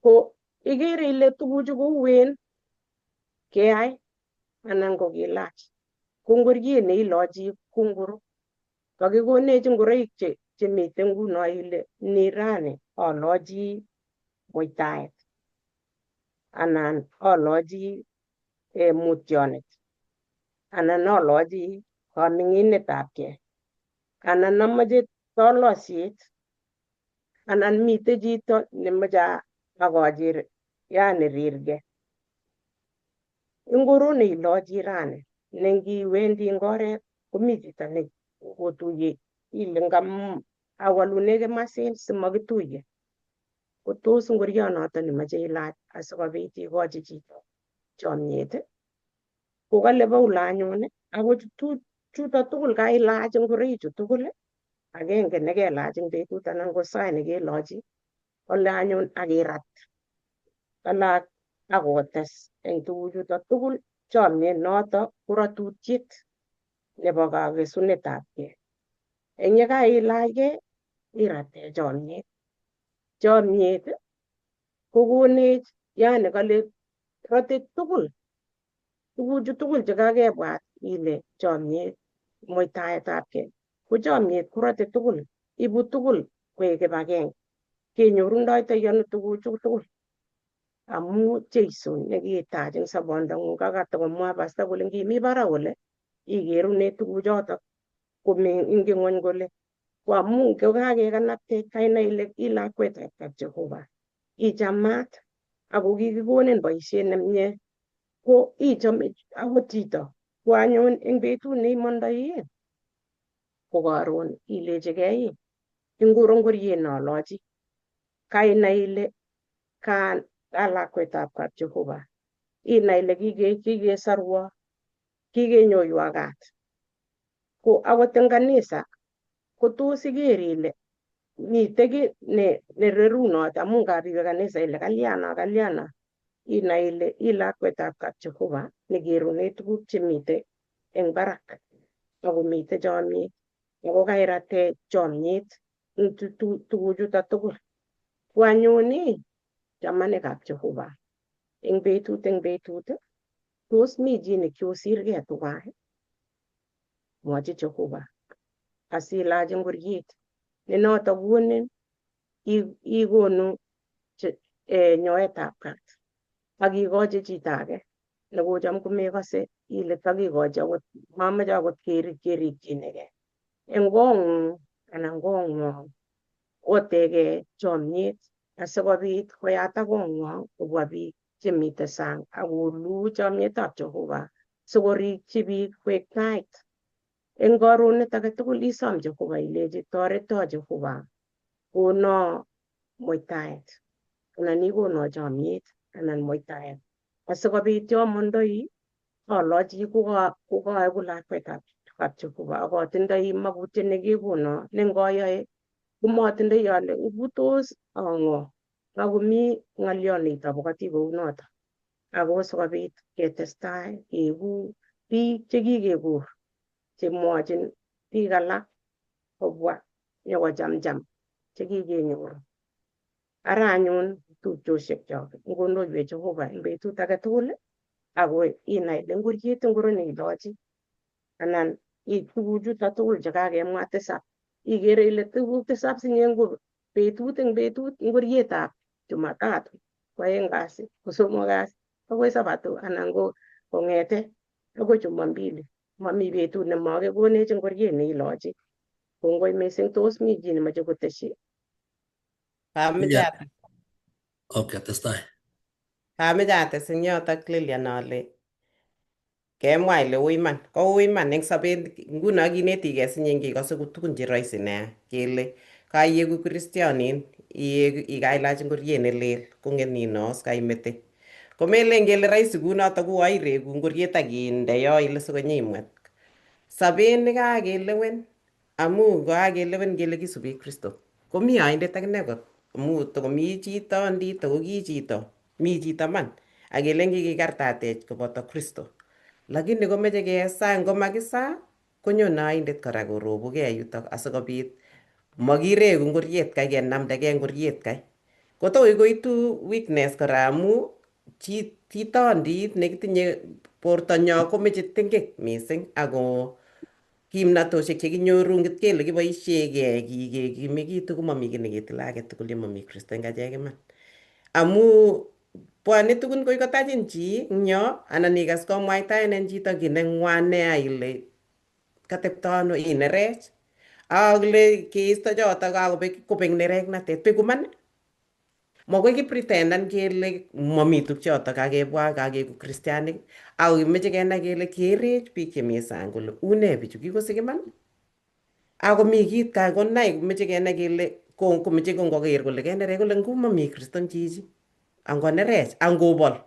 Ko ikere ile tukuchu kouen keyai anan ko kilach. Ko ngoriet neilochi ko ngoro. Kakikonech ngoroik chemiten nguno ile ni rani alochi muitaet anan alochi mutyonet anan alochi kaming'inetab kei anan amoche tolosiet anan mite chito nemoche akochi yani rirge. Ingoro neilochi rani nengiwendi eng oret komi chito ne kotuye ile ngam awalune kimasin simakituye. Ko tos ngorionoto nemoche ilach asikobit ikochi chito chomyet. Ko kale Paulo anyun ako chuto tugul kailach ngoroichu tugul agenge nekelach eng betut anan ko sai nekelochi kole anyun akirat kale akotes eng tukuchuto tugul chomyet noto ko ratutiet nebo kakesunetab kei. Eng yekailachkei irate chomyet. Chomyet kokonech yani kale rote tugul tukuchu tugul chekakebwat ile chomyet muitaetab kei ko chomyet korote tugul ibu tugul koek kibagenge kenyorundoitoi ano tukuchu tugul amu Jesu nekitach eng sobondong'ung kakatakomwa pasta kole ngimi barak kole ikerune tukuchotok komi ing ng'wony kole ko amu kokakekanapte kainai ile i lakwetab Jehova ichamat ako kikikonin boisiet nemie ko ichome akot chito ko anyun eng betut neimondoi ko karon ilechigei ingoro ngoriet nolochi kainai ile ka lakwetab kap Jehova inai ile kikesorwo kikenyoiwa kat ko akot eng kanisa ko tos iker ile mite kiy nererunot amu ngap iwe kanisa ile kalyana kalyana inai ile i lakwetab kap Jehova nekerune tukuk chemite eng barak akomite chomyet ako kairate chomyet eng tukuchuto tugul. Ko anyun ii chamanikab Jehova eng betut tos mi chi nekiosirgei tuwai mwochi Jehova asilach ngoriet nenoto konin ikonu nyoetab kat ak ikochi chito age Nekocham komekose ile takikochi akot mamoche akot kerikchinigei. Eng kong'ung anan kong'wong otege chomyet asikobit koyatak kong'wong kobwa biik chemiten sang akoluu chomyetab Jehova sikorikchi biik koek tait. Eng karonet age tugul isom Jehova ilechi toreto Jehova kono muitaet anan ikono chomyet anan muitaet asikobit yomondoi olochi kokaeku lakwetab Jehova ak atindoi makutiet nekikono ne ngoyoe komotindoi ale tos ang'o makomi ng'olyo neitobokoti kounoto ako sikobit ketestai keeku biik chekikekur chemwochin biik alak kobwa nyokochamcham chekikenyor. Ara anyun tupchosiek chok ngondoiwech Jehova eng betut age tugul ako inai ile ngoriet ngoro neilochi anan tuguchuto tugul chekakemwa tisap ikere ile tuguk tisap sinye ngo betut eng betut ngorietab Jumatatu ko aeng kasi ko somok kasi akoi Sabato anan ko kong'ete akoi Jumambili mami betut nemakekonech ngoriet neilochi. Kongoi missing. Tos mi chi nemoche koteshi? Kameche Okay, testai. Kameche ates eng yotok, Lilian, ale kemwa ile ui iman, ko ui iman eng sobet nguno kinetigei sinye ngikose ko tugun che rahisi nea kele kaieku kristionin ikailach ngoriet nelel kong'et ninoos kaimete komelen kele rahisi kunoto kuo ireku ngoriet akinde yo ile sikonyimwet. Sobet nekakelewen amu kakelewen kele kisubi Kristo komi oindet akine kot amu tokomi chito ndit toko ki chito mi chito man akelen kikikartatech koboto Kristo lakini komeche kesaa ngomakisaa konyone oindet kora korobukei yutok asikobit makireku ngoriet kai kenamdakei ngoriet kai kotoi koitu weakness kora amu chitondit nekitinye bortonyo komeche tengek mising ako kimnatoshek chekinyoru ngot kele kiboishe kekimekitu komami kiy neketile age tugul yemomi Kristo eng achek iman amu bwone tugun koi kotachin chi eng yo anan ikas komwaitaenen chito kiy neng'wan nea ile katepto ano inerech akle keisto choto kakobek kobek nereknatet beku man. Makoi kipretendan kele mami tukchoto kakebwa kakeku kristianik ako kimeche kenai kele kerech biik chemi sang kole une bichu kikosik iman ako mi kit kakonai meche kenai kele komeche kongoker kole kenerech kole ngumami Kristo chichi angonerech angobol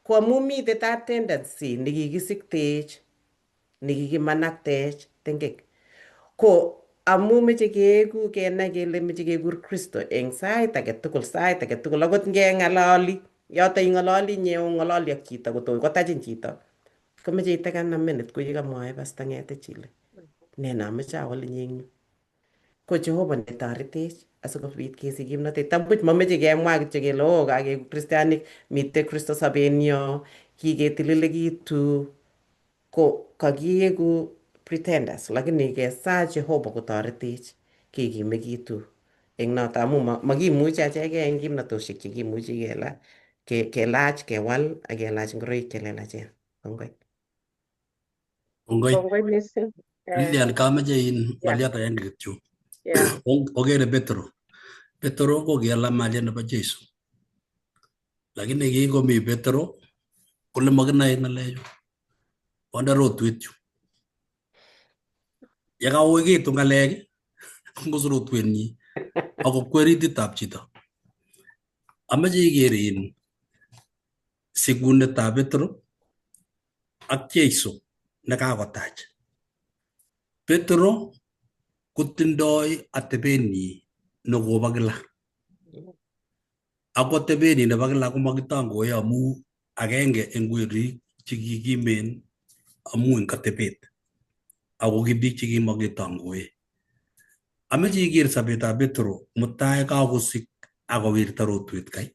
ko amu mitei that tendency nekikisiktech nekikimanaktech tengek ko amu meche keeku kenai kele meche kekur Kristo eng sait age tugul sait age tugul akot ngeng'alali yoto ing'ololi inye ong'ololi ak chito kotoi kotachin chito komeche itekan a minute kuye kamwoe pasta ng'ete chile ne nameche awol inye eng yu ko Jehova netoretech asikobit kesich kimnotet tambuch mameche kemwa kityo kele oh kakeku kristianik mitei Kristo sobenyo kiketililekitu ko kakieku pretenders lakini kesaa Jehova kotoretech kekimekitu eng noto amu makimuchi achekei eng kimnatoshek chekimuchi kelach kewal ak kelach ngoroik chelelachen. Kongoi. Kongoi. Kongoi missing. Lilian, kameche in ng'oliot agenge kityo. Okere Petro. Petro ko kiala maliet nebo Jesu. Lakini kingomi Petro kole makinoe ng'alechu. Konde rotwet yu. Yekauikitu ng'alek kongus rotwenyi akokwer ititab chito. Ameche iker in sikunetab Petro ak Jesu nekakotach. Petro kotindoi atebenyi nekobo kila. Ako atebenyi nebo kila komakitangoe amu agenge eng werik chekikimen amu eng atebet. Ako ki biik chekimakitangoe. Ameche iker sobetab Petro mutai kakosik akowirta rotwet kai.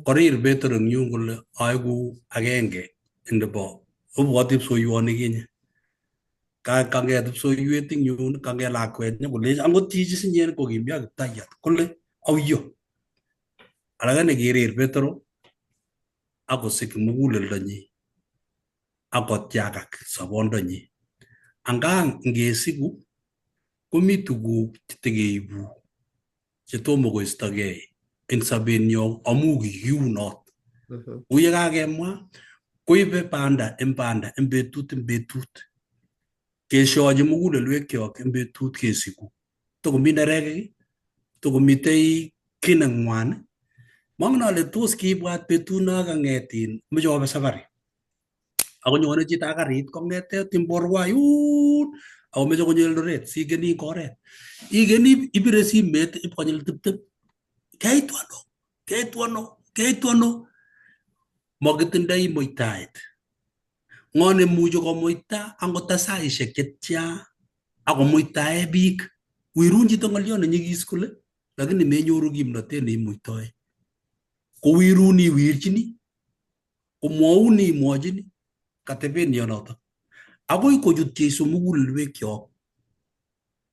Korir Petro eng yun kole aeku agenge nebo obwoti kipsoiwon nikinye. Kanget kipsoiwet eng yun kanget lakwet nyokolech angot chichi sinye kokimi ak kiptayat kole auyo. Alakini kirir Petro akosik muguleldonyi ak kotiakak sobondonyin. Anga ngesiku komi tuguk chetekeibu chetomo koistogei en sobenyo amu kikiunot. Kou yekakemwa koibe banda en banda en betut en betut. Keshochi mugulelwekyok en betut kesiku. Tokomi nerekek, tokomitei kiy neng'wan. Mongen ale tos kiibwat betut no kang'et moche obe safari. Ako nyone chito ak karit kong'ete Timborwa yun ako meche konyo Eldoret sikeni oret. Ikeni ibire simet ip konyil 20. Keitu ano? Keitu ano? Keitu ano? Mokitindoi muitaet. Ng'o nemuchi komuita angot ta saishek chetya akomuitae biik. Wirun chito ng'olyo nenyikis kole lakini menyoru kimnotet neimuitoe. Kowirun iwirchini, komwoun imwochini katebet notok. Akoi kochut Jeiso mugulelwekyok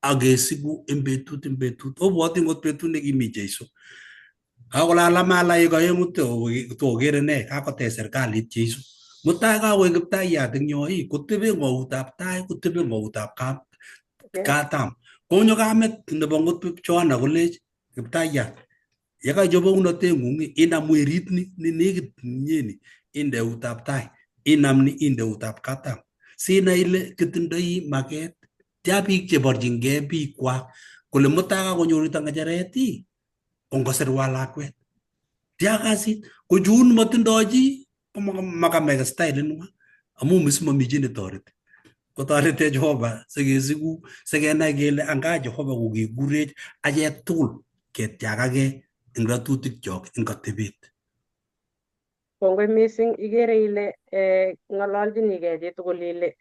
akesiku en betut en betut. Obwoti ngot betut nekimi Jeiso. Kakolal malaik aeng'u tokere ne kakotech serikalit Jeiso. Mutai kawek kiptayat eng yo kotebe ng'outab tai kotebe ng'outab katam. Konyo kamet nebo ngot Joana kolech kiptayat yekaichop bounotengung inam werit ni ni nekit nyeni inde eutab tai inam ni inde eutab katam sinai ile kitindoi maket tia biik cheborchingei biikwak kole mutai kakonyor yuto ng'echeret ii kongosirwa lakwet tia kasit ko chun matindoi chi komakameke style amu misimomi chi netoreti kotoretech Jehova sikesiku sikenai kele anga Jehova kokikurech achek tugul ketiakake eng ratutikchok eng atebet. Kongoi mising ikere ile ng'ololchinigei chitugul ile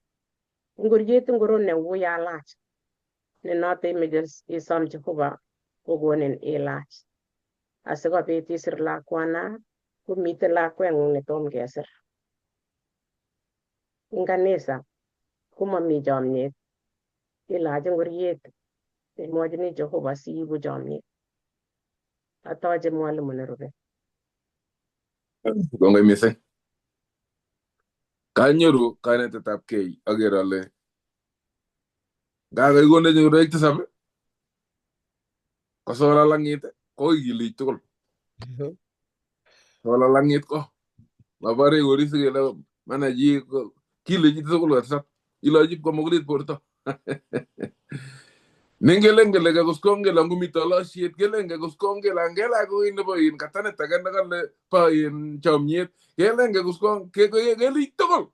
ngoriet ngoro neui alach ne noto imeche isom Jehova kokonin ilach asikobit isir lakwana komiten lakweng'ung netom kesir. Eng kanisa komomi chomyet ilach ngoriet imwochini Jehova siibu chomyet. Atoche mwalimu nerube. Kongoi missing. Kanyoru kainetetab kei aker ale ngakakikonech ngoroik tisap ko solalang'it ko kikilich tugul. Solalang'it ko mabare koris kele mana chi kilechi tugul kabisa ilochi komugulit borto. Nengelen kele kakoskong kele ngumi tolosiet kelen kakoskong kele angela ko in nebo in katanet age nekale bo in chomyet kelen kakoskong kelich tugul.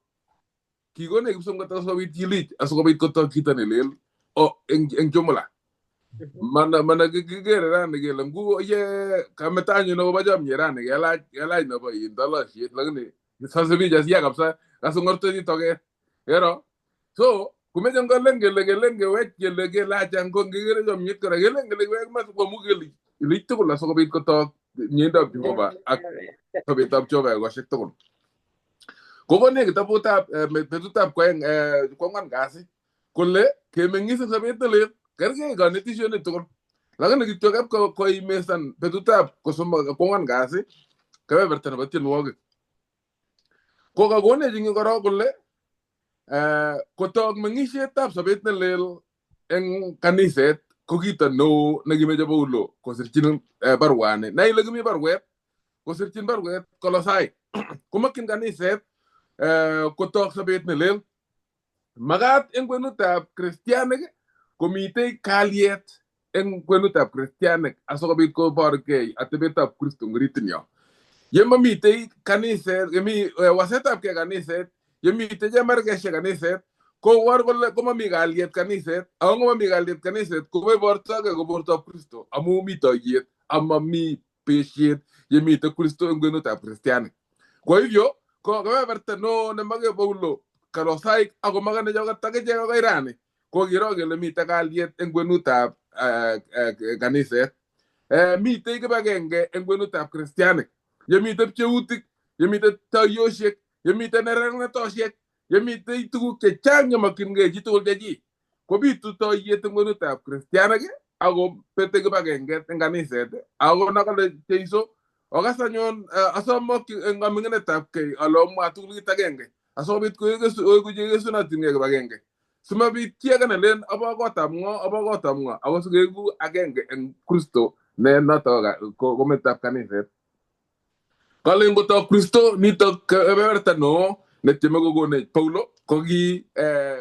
Kikonech kipsomkot asikobit kilich asikobit kotok kito ne lel o eng jumla. Mana kikere rani kele ngu ye kameta anyun akobo chomyet rani kelach nebo in tolosiet lakini sase bich asiya kabisa kasongortoni toket. Kero so kumeche ngolen kele kelen kewech kele kelach ango ngikere chomyet kora kelen kele kewech mas komu kelich ilich tugul asikobit kotok miendab Jehova ak sobetab Jehova ekosiek tugul. Kokonech kitabutab betutab kwaeng kwangwan kasi kole kemeng'is eng sobet ne lel kerkei konetisioni tugul. Lakini kityo kap koimesan betutab kosomok kwangwan kasi kebeberta nebo tienwogik. Ko kakonech eng yu korok kole kotok meng'isietab sobet ne lel eng kaniset ko kito neo nekimeche Paulo kosirchin baruani. Nai ile kimi baruet kosirchin baruet Kolosai. Komokyin kaniset kotok sobet ne lel. Makat eng kwenutab kristianik komitei kalyet eng kwenutab kristianik asikobit koborgei atebetab Kristo eng oritinyo. Yemomitei kaniset, yemi wasetabgei kaniset, yemitei chemargesiek kaniset, kobor kole komomi kalyet kaniset, ako ngomomi kalyet kaniset komebortogei ko bortoab Kristo amu mi toiyet amami besiet yemitei Kristo eng kwenutab kristianik. Kwa hivyo ko kebeberta neo nemoke Paulo Kolosaik akomoke nechoket akichek akoi rani ko kiro kele mitei kalyet eng kwenutab kaniset. Mitei kibagenge eng kwenutab kristianik. Yemitei pcheutik, yemitei toiyosiek, yemitei neranatosiek, yemitei tuguk chechang chemokyingei chitugul chechik. Kobitu toiyet eng kwenutab kristianik ako bete kibagenget eng kaniset ako nakale Jeiso okas anyun asomok eng kaming'inetab kei ale omwa tugul kit agenge Asikobit koeku chekesunotinkei kibagenge. Simabit chi age nelen abo kotab ng'o, abo kotab ng'o, ako sikeku agenge eng Kristo ne noto ko metab kaniset. Kale ngotok Kristo nitok kebeberta neo netieme kokonech Paulo ko ki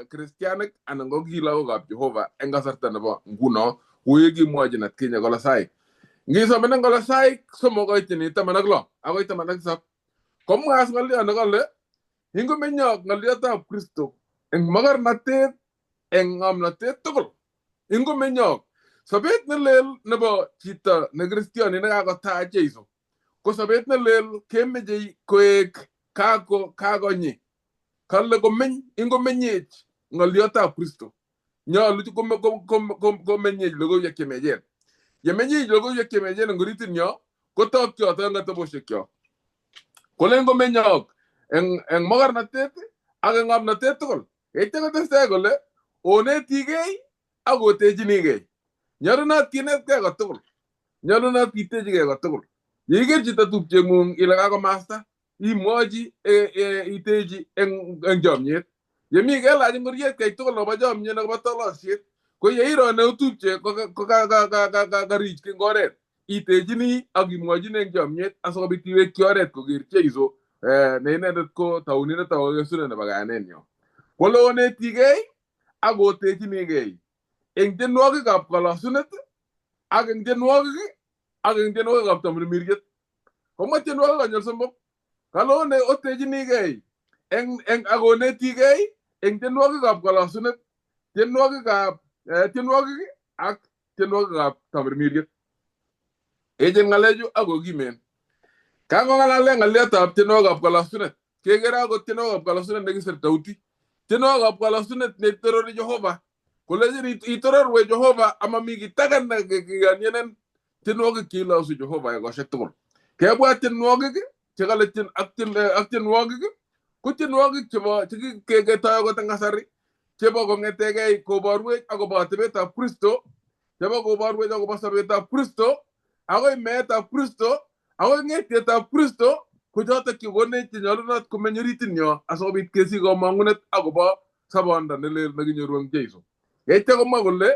kristianik anan ko ki lagokab Jehova eng kasarta nebo nguno kou ye kimwochin atkinye Kolosaik. Ngisoman eng Kolosaik 3 koitini 16 akoi 17 komwa as ng'oliot nekole ingomenyok ng'oliotab Kristo eng makarnatet eng ng'omnotet tugul. Ingomenyok sobet nelel nebo chito ne kristiani nekakotaa Jeiso ko sobet nelel kemeche koek kako kakonyi. Kale komeny ingomenyech ng'oliotab Kristo. Nyolu komenyech logoiwek chemiachen. Yemenyech logoiwek chemiachen eng oritit nyo kotok choto eng atebosiekchok. Kolen komenyok eng makarnatet ak eng ng'omnotet tugul. Yeityo kotestai kole onetigei ak otechinigei. Nyolunot kinetkei kotugul. Nyolunot kitechigei kotugul. Yeiker chito tupcheng'ung ile kakomasta imwochi itechi eng chomyet. Yemi kelach ngoriet kei tugul nebo chomyet nebo tolosiet ko yeiro neotupche ko karich eng oret itechini ak imwochini eng chomyet asikobit iwekyi oret koker Jeiso ne inendet ko taunindet ako kesunet nebo kayanenyo. Kole onetigei ak otechinigei eng tienwogikab kolosunet ak eng tienwogik ak eng tienwogikab tamirmiriet. Komwa tienwogik konyil 3. Kale one otechinigei eng ak onetigei eng tienwogikab kolosunet, tienwogikab tienwogik ak tienwogikab tamirmiriet. Echen ng'alechu ak kokimen. Kakong'alale ng'aliotab tienwogikab kolosunet, kekere akot tienwogikab kolosunet nekisir Daudi. Tienwogikab kolosunet netorori Jehova. Kolechin itororwe Jehova amami kit age nekikonyenen tienwogik cheilosu Jehova ekosiek tugul. Kebwa tienwogik chekale ak tienwogik ko tienwogik chebo chekiketoi akot eng kasari chebo kong'etegei koborwech akobo atebetab Kristo, chebo koborwech akobo sobetab Kristo, akoi meetab Kristo, akoi ng'etietab Kristo, ko chotok chekonech chenyolunot komeny oritinyo asikobit kesich komong'unet akobo sobondo nelel nekinyoru eng Jeiso. Yeityo komwa kole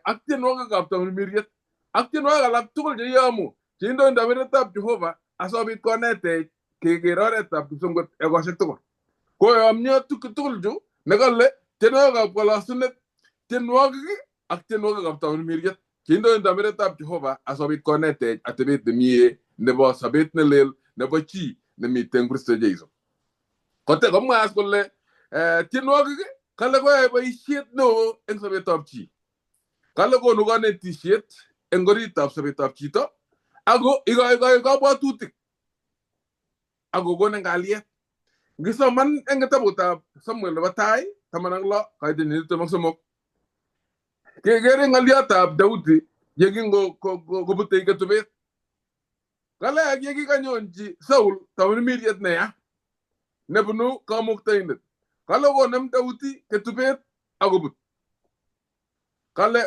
ak tienwogikab tamirmiriet ak tienwogik alak tugul cheiyomu cheindoi tamirmirietab Jehova asikobit konetech keker oretab kipsongwet ekosiek tugul. Koyomyo tugul chu nekale tienwogikab kolosunet, tienwogik ak tienwogikab tamirmiriet cheindoi tamirmirietab Jehova asikobit konetech atebet nemie nebo sobet nelel nebo chi nemiten Kristo Jeiso. Kote komwa as kole tienwogik kale koyoe boisiet neo eng sobetab chi. Kale konu konetisiet eng oritab sobetab chito ako ikoikoi kabwatutik ak kokonin kalyet. Ngisoman eng kitabutab Samuel nebo tai 16 koitin 23 kekere ng'oliotab Daudi yekingo kobute ketubet. Kale ak yekikanyonchi Saul tamirmiriet neya nebunu kamuktaindet. Kale konem Daudi ketubet ak kobut. Kale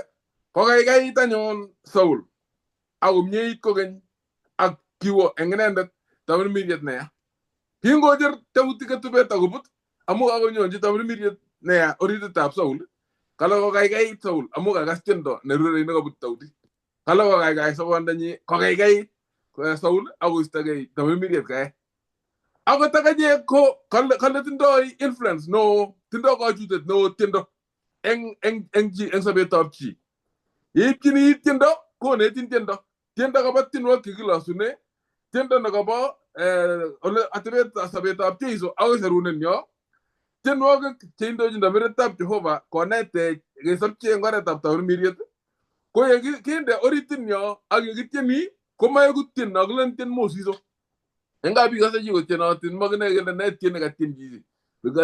kokaikait anyun Saul ak komyeit kokeny ak kiwo eng inendet tamirmiriet neya. Kingocher Daudi ketubet ak kobut amu kakonyonchi tamirmiriet neya orititab Saul, kale kokaikait Saul amu kakas tiendo nerurei nekobut Daudi. Kale kokaikai sobondanyi kokaikait Saul ak koistogei tamirmiriet kae. Akot akichek ko kale tindoi influence neo, tindoi kochutet neo tiendo eng chi eng sobetab chi. Yeipchini it tiendo konetin tiendo. Tiendo kobo tienwogik chekilosune, tiendo nekobo ole atebet sobetab Jeiso akoi sorunenyo, tienwogik cheindochin tamirmirietab Jehova konetech kesobchi eng oretab tamirmiriet ko yekinde oritinyo ak yekitieni komaeku tiendo kilen tien mosiso. Eng kapikose chi kotienotin mokinoe kele ne tieni katien chichi.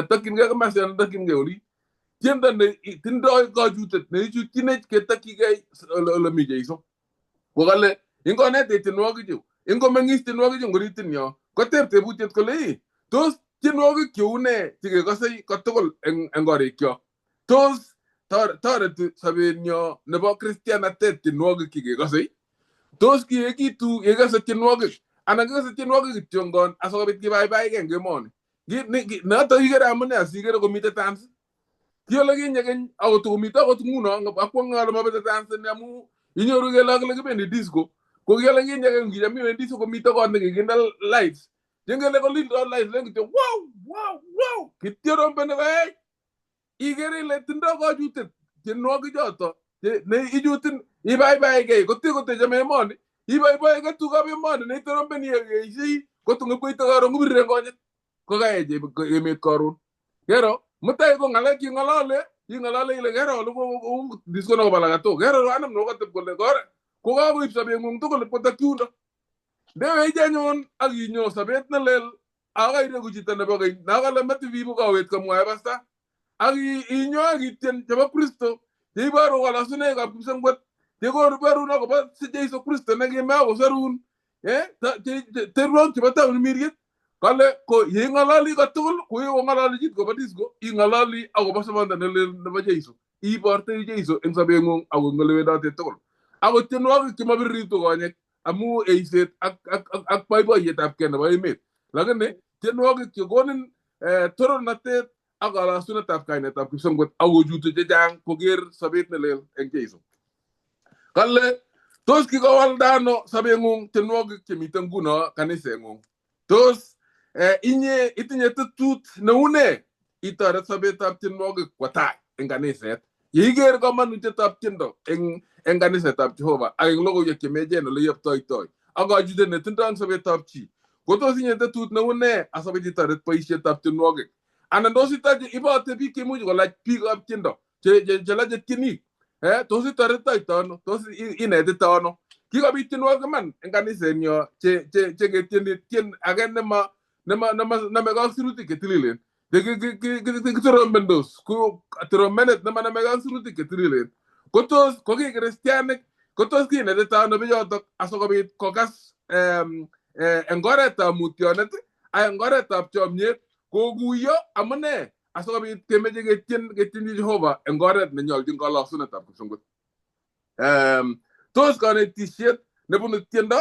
Tokyingei komasta tokyingei oli. Tiendo ne tindoi kochutet neichutyinech ketokyigei ole mi Jeiso. Ko kale ingonetech tienwogichu, ingomeng'is tienwogichu eng oritinyo koteb tebutiet kole ii tos tienwogik cheu nee chekekosei kotugul eng korikyok? Tos toreti sobenyo nebo kristianatet tienwogik chekekosei? Tos kiyekitu yekikose tienwogik anan kikose tienwogik kityongon asikobit kibaibaigei eng kemoni? Noto ikere amune asikere komite dance. Ki ole kinye keny akot komite akot nguno akwonge ale mabete dance ni amu inyoru kele akile kibendi disco. Ko ki ole kinye keny kicham iwendi disco komite kot nekikinde lights. Chengele kolindo lights len kityo wow wow wow kityorombeni koech. Ikere ile tindo kochutet tienwogik choto ne ichutin ibaibaigei kote kotechome emoni iboiboige tugukab emoni neitorombeni akeishei kotun ipkoite karon kobirire konyit kokaech emet karon. Kero mutai ko ng'alek ching'olole ing'olole ile kero ole kou disco nekobo lakatok kero anam nokatep kole kore kokakoib sobeng'ung tugul ipkotok yundo. Ndewech anyun ak inyo sobet nelel akaireku chito nebo keny nakale matibibu kowet komwae pasta ak inyo ak itien chebo Kristo cheiboru kalasunoikab kipsengwet chekoborun akobo Jesu Kristo nekime akosorun terwok chebo tamirmiriet kale ko yeing'ololi kotugul koikong'ololi chit kobo disco ing'ololi akobo sobondo nelel nebo Jesu ibortoi Jesu eng sobeng'ung ako eng olewendote tugul akot tienwogik chemabiriritu konyek amu eiset ak boiboiyetab kei nebo emet lakini tienwogik chekonin torornatet ak kalasunetab kainetab kipsengwet akochutu chechang koker sobet nelel eng Jesu. Kale tos kikowalda ano sobeng'ung tienwogik chemiten nguno kaniseng'ung? Tos inye itinye tetut neune itoret sobetab tienwogik kwo tai eng kaniset? Yeiker komonutietab tiendo eng kanisetab Jehova ak eng logoiwek chemechen ole iyoptoitoi ak kachutet netindo eng sobetab chi kotos inye tetut neune asikobit itoret boisietab tienwogik? Anan tos ibote biik cheimuch kolach biikab tiendo chelache tienik tos itoretitoito ano? Tos inetite ano? Kikobit tienwogik iman eng kanisenyo cheketieni tien age nemanamegei ak sirutik chetililen kitorombendos ko trompenet nemanamegei ak sirutik chetililen kotos ko ki kristianik kotos kinetito ano bichotok asikobit kokas eng oretab mutyonet ak eng oretab chomyet kokuyo amune asikobit kemeche ketien ketyenji Jehova eng oret nenyolchin kalosunetab kipsengwet. Tos konetisiet nebunu tiendo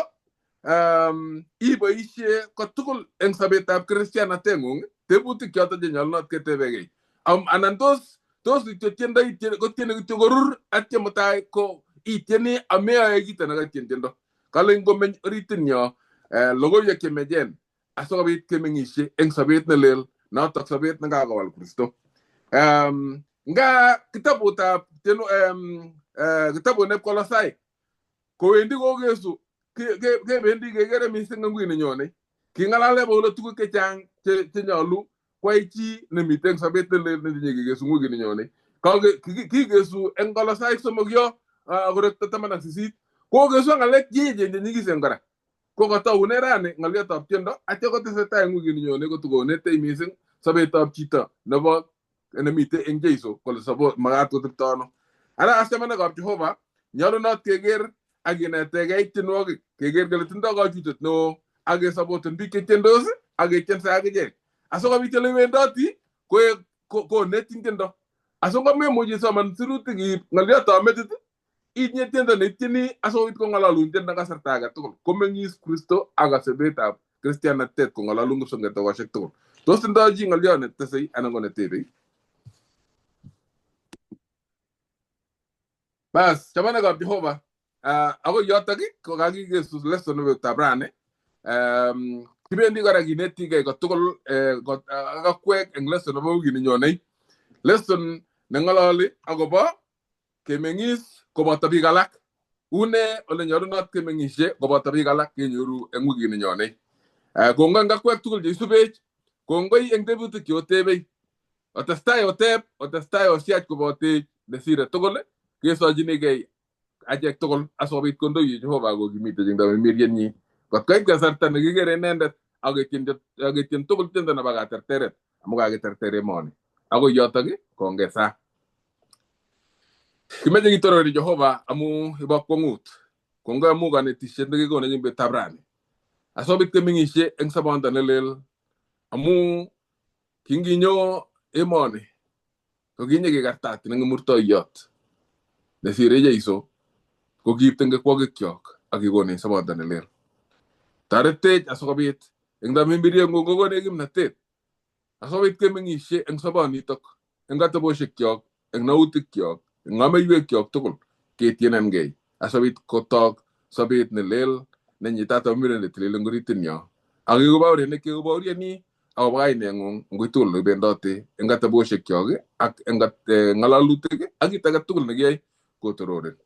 iboisie kotugul eng sobetab kristianateng'ung? Tebutik choto chenyolunot ketebegei. Anan tos kityo tiendo kotieni kityo korur atya mutai ko itieni ameyoe kito nekatien tiendo. Kale ngomeny oritinyo logoiwek chemechen asikobit kemeng'isie eng sobet nelel notok sobet nekakowal Kristo. Nga kitabutab kitabut neb Kolosaik kowendi kokesu kebendi kekere mising eng wikit nenyone king'alale Paulo tuguk chechang chenyolu kwai chi nemiten eng sobet nelel netinye kikesu eng wikit nenyone. Kikesu eng Kolosaik 3 yo akorekto 18 kokesu ng'alek cheechen chenyikisen kora. Kokataune rani ng'olyotab tiendo atya kotesetai eng wikit nenyone kotokonetech mising sobetab chito nebo nemite eng Jesu kole makat kotepto ano. Ara asamanikab Jehova nyolunot keker ak kinetegei tienwogik keker kele tindoi kachutet neo ak kesapoten biik chetiendos ak ketiense akichek asikobit ole iwendoti konetin tiendo asingomemuch isoman sirutik iib ng'olyotab metit itinye tiendo neitieni asikobit kong'ololun tiendo kasarta age tugul komeng'is Kristo ak asebetab kristianatet kong'ololun kipsongetokosiek tugul. Tos tindoi chi ng'olyot netesei anan ko netebei? Bas, chamanikab Jehova, akoi yotok ko kakikesu lesson nebo rani. Kibendi kora kinetigei kotugul ak akwek eng lesson nebo wikit nenyonei. Lesson neng'ololi akobo kemeng'is koboto biik alak. Une ole nyolunot kemeng'isie koboto biik alak kenyoru eng wikit nenyonei. Kongoi eng akwek tugul cheisubech, kongoi eng tebutik cheotebei. Otestai oteb, otestai osiach kobotech nesire tugul, kesochinigei achek tugul asikobit kondoiwech Jehova kokimitech eng tamirmirienyi. Kot koit kasarta nekikere inendet ak ketien tugul tiendo nebo katerteret amu kakiterter emoni. Akoi yotok kongesa. Kimeche kitorori Jehova amu ibo kwong'ut. Kongoi amu kanetisiet nekikonech eng betutab rani. Asikobit kemeng'isie eng sobondo nelel amu kinginyo emoni ko kinyekekartatin eng murtoiyot nesire Jesu ko kiipten kekwokikchok ak kikonech sobondo nelel. Toretech asikobit eng tamirmirieng'ung kokonech kimnatet Asikobit kemeng'ishe eng sobonitok, eng ateboshekyok, eng nautikyok, eng ameiwekyok tugul ketienenkei asikobit kotok sobet ne lel nenyitat amiret netilil eng oritinyo. Ak kikobaorianik kekobaoriani akobo kaineng'ung eng wui tugul nekibendote eng ateboshekyok ak eng ng'alalutik ak kit age tugul nekiyoe kotororin.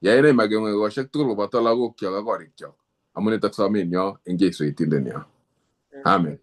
Yai inei makeng'ung ekosiek tugul koboto lagokyok ak korikyok. Amun nitok somenyo eng Jesu Yetindenyo. Amen.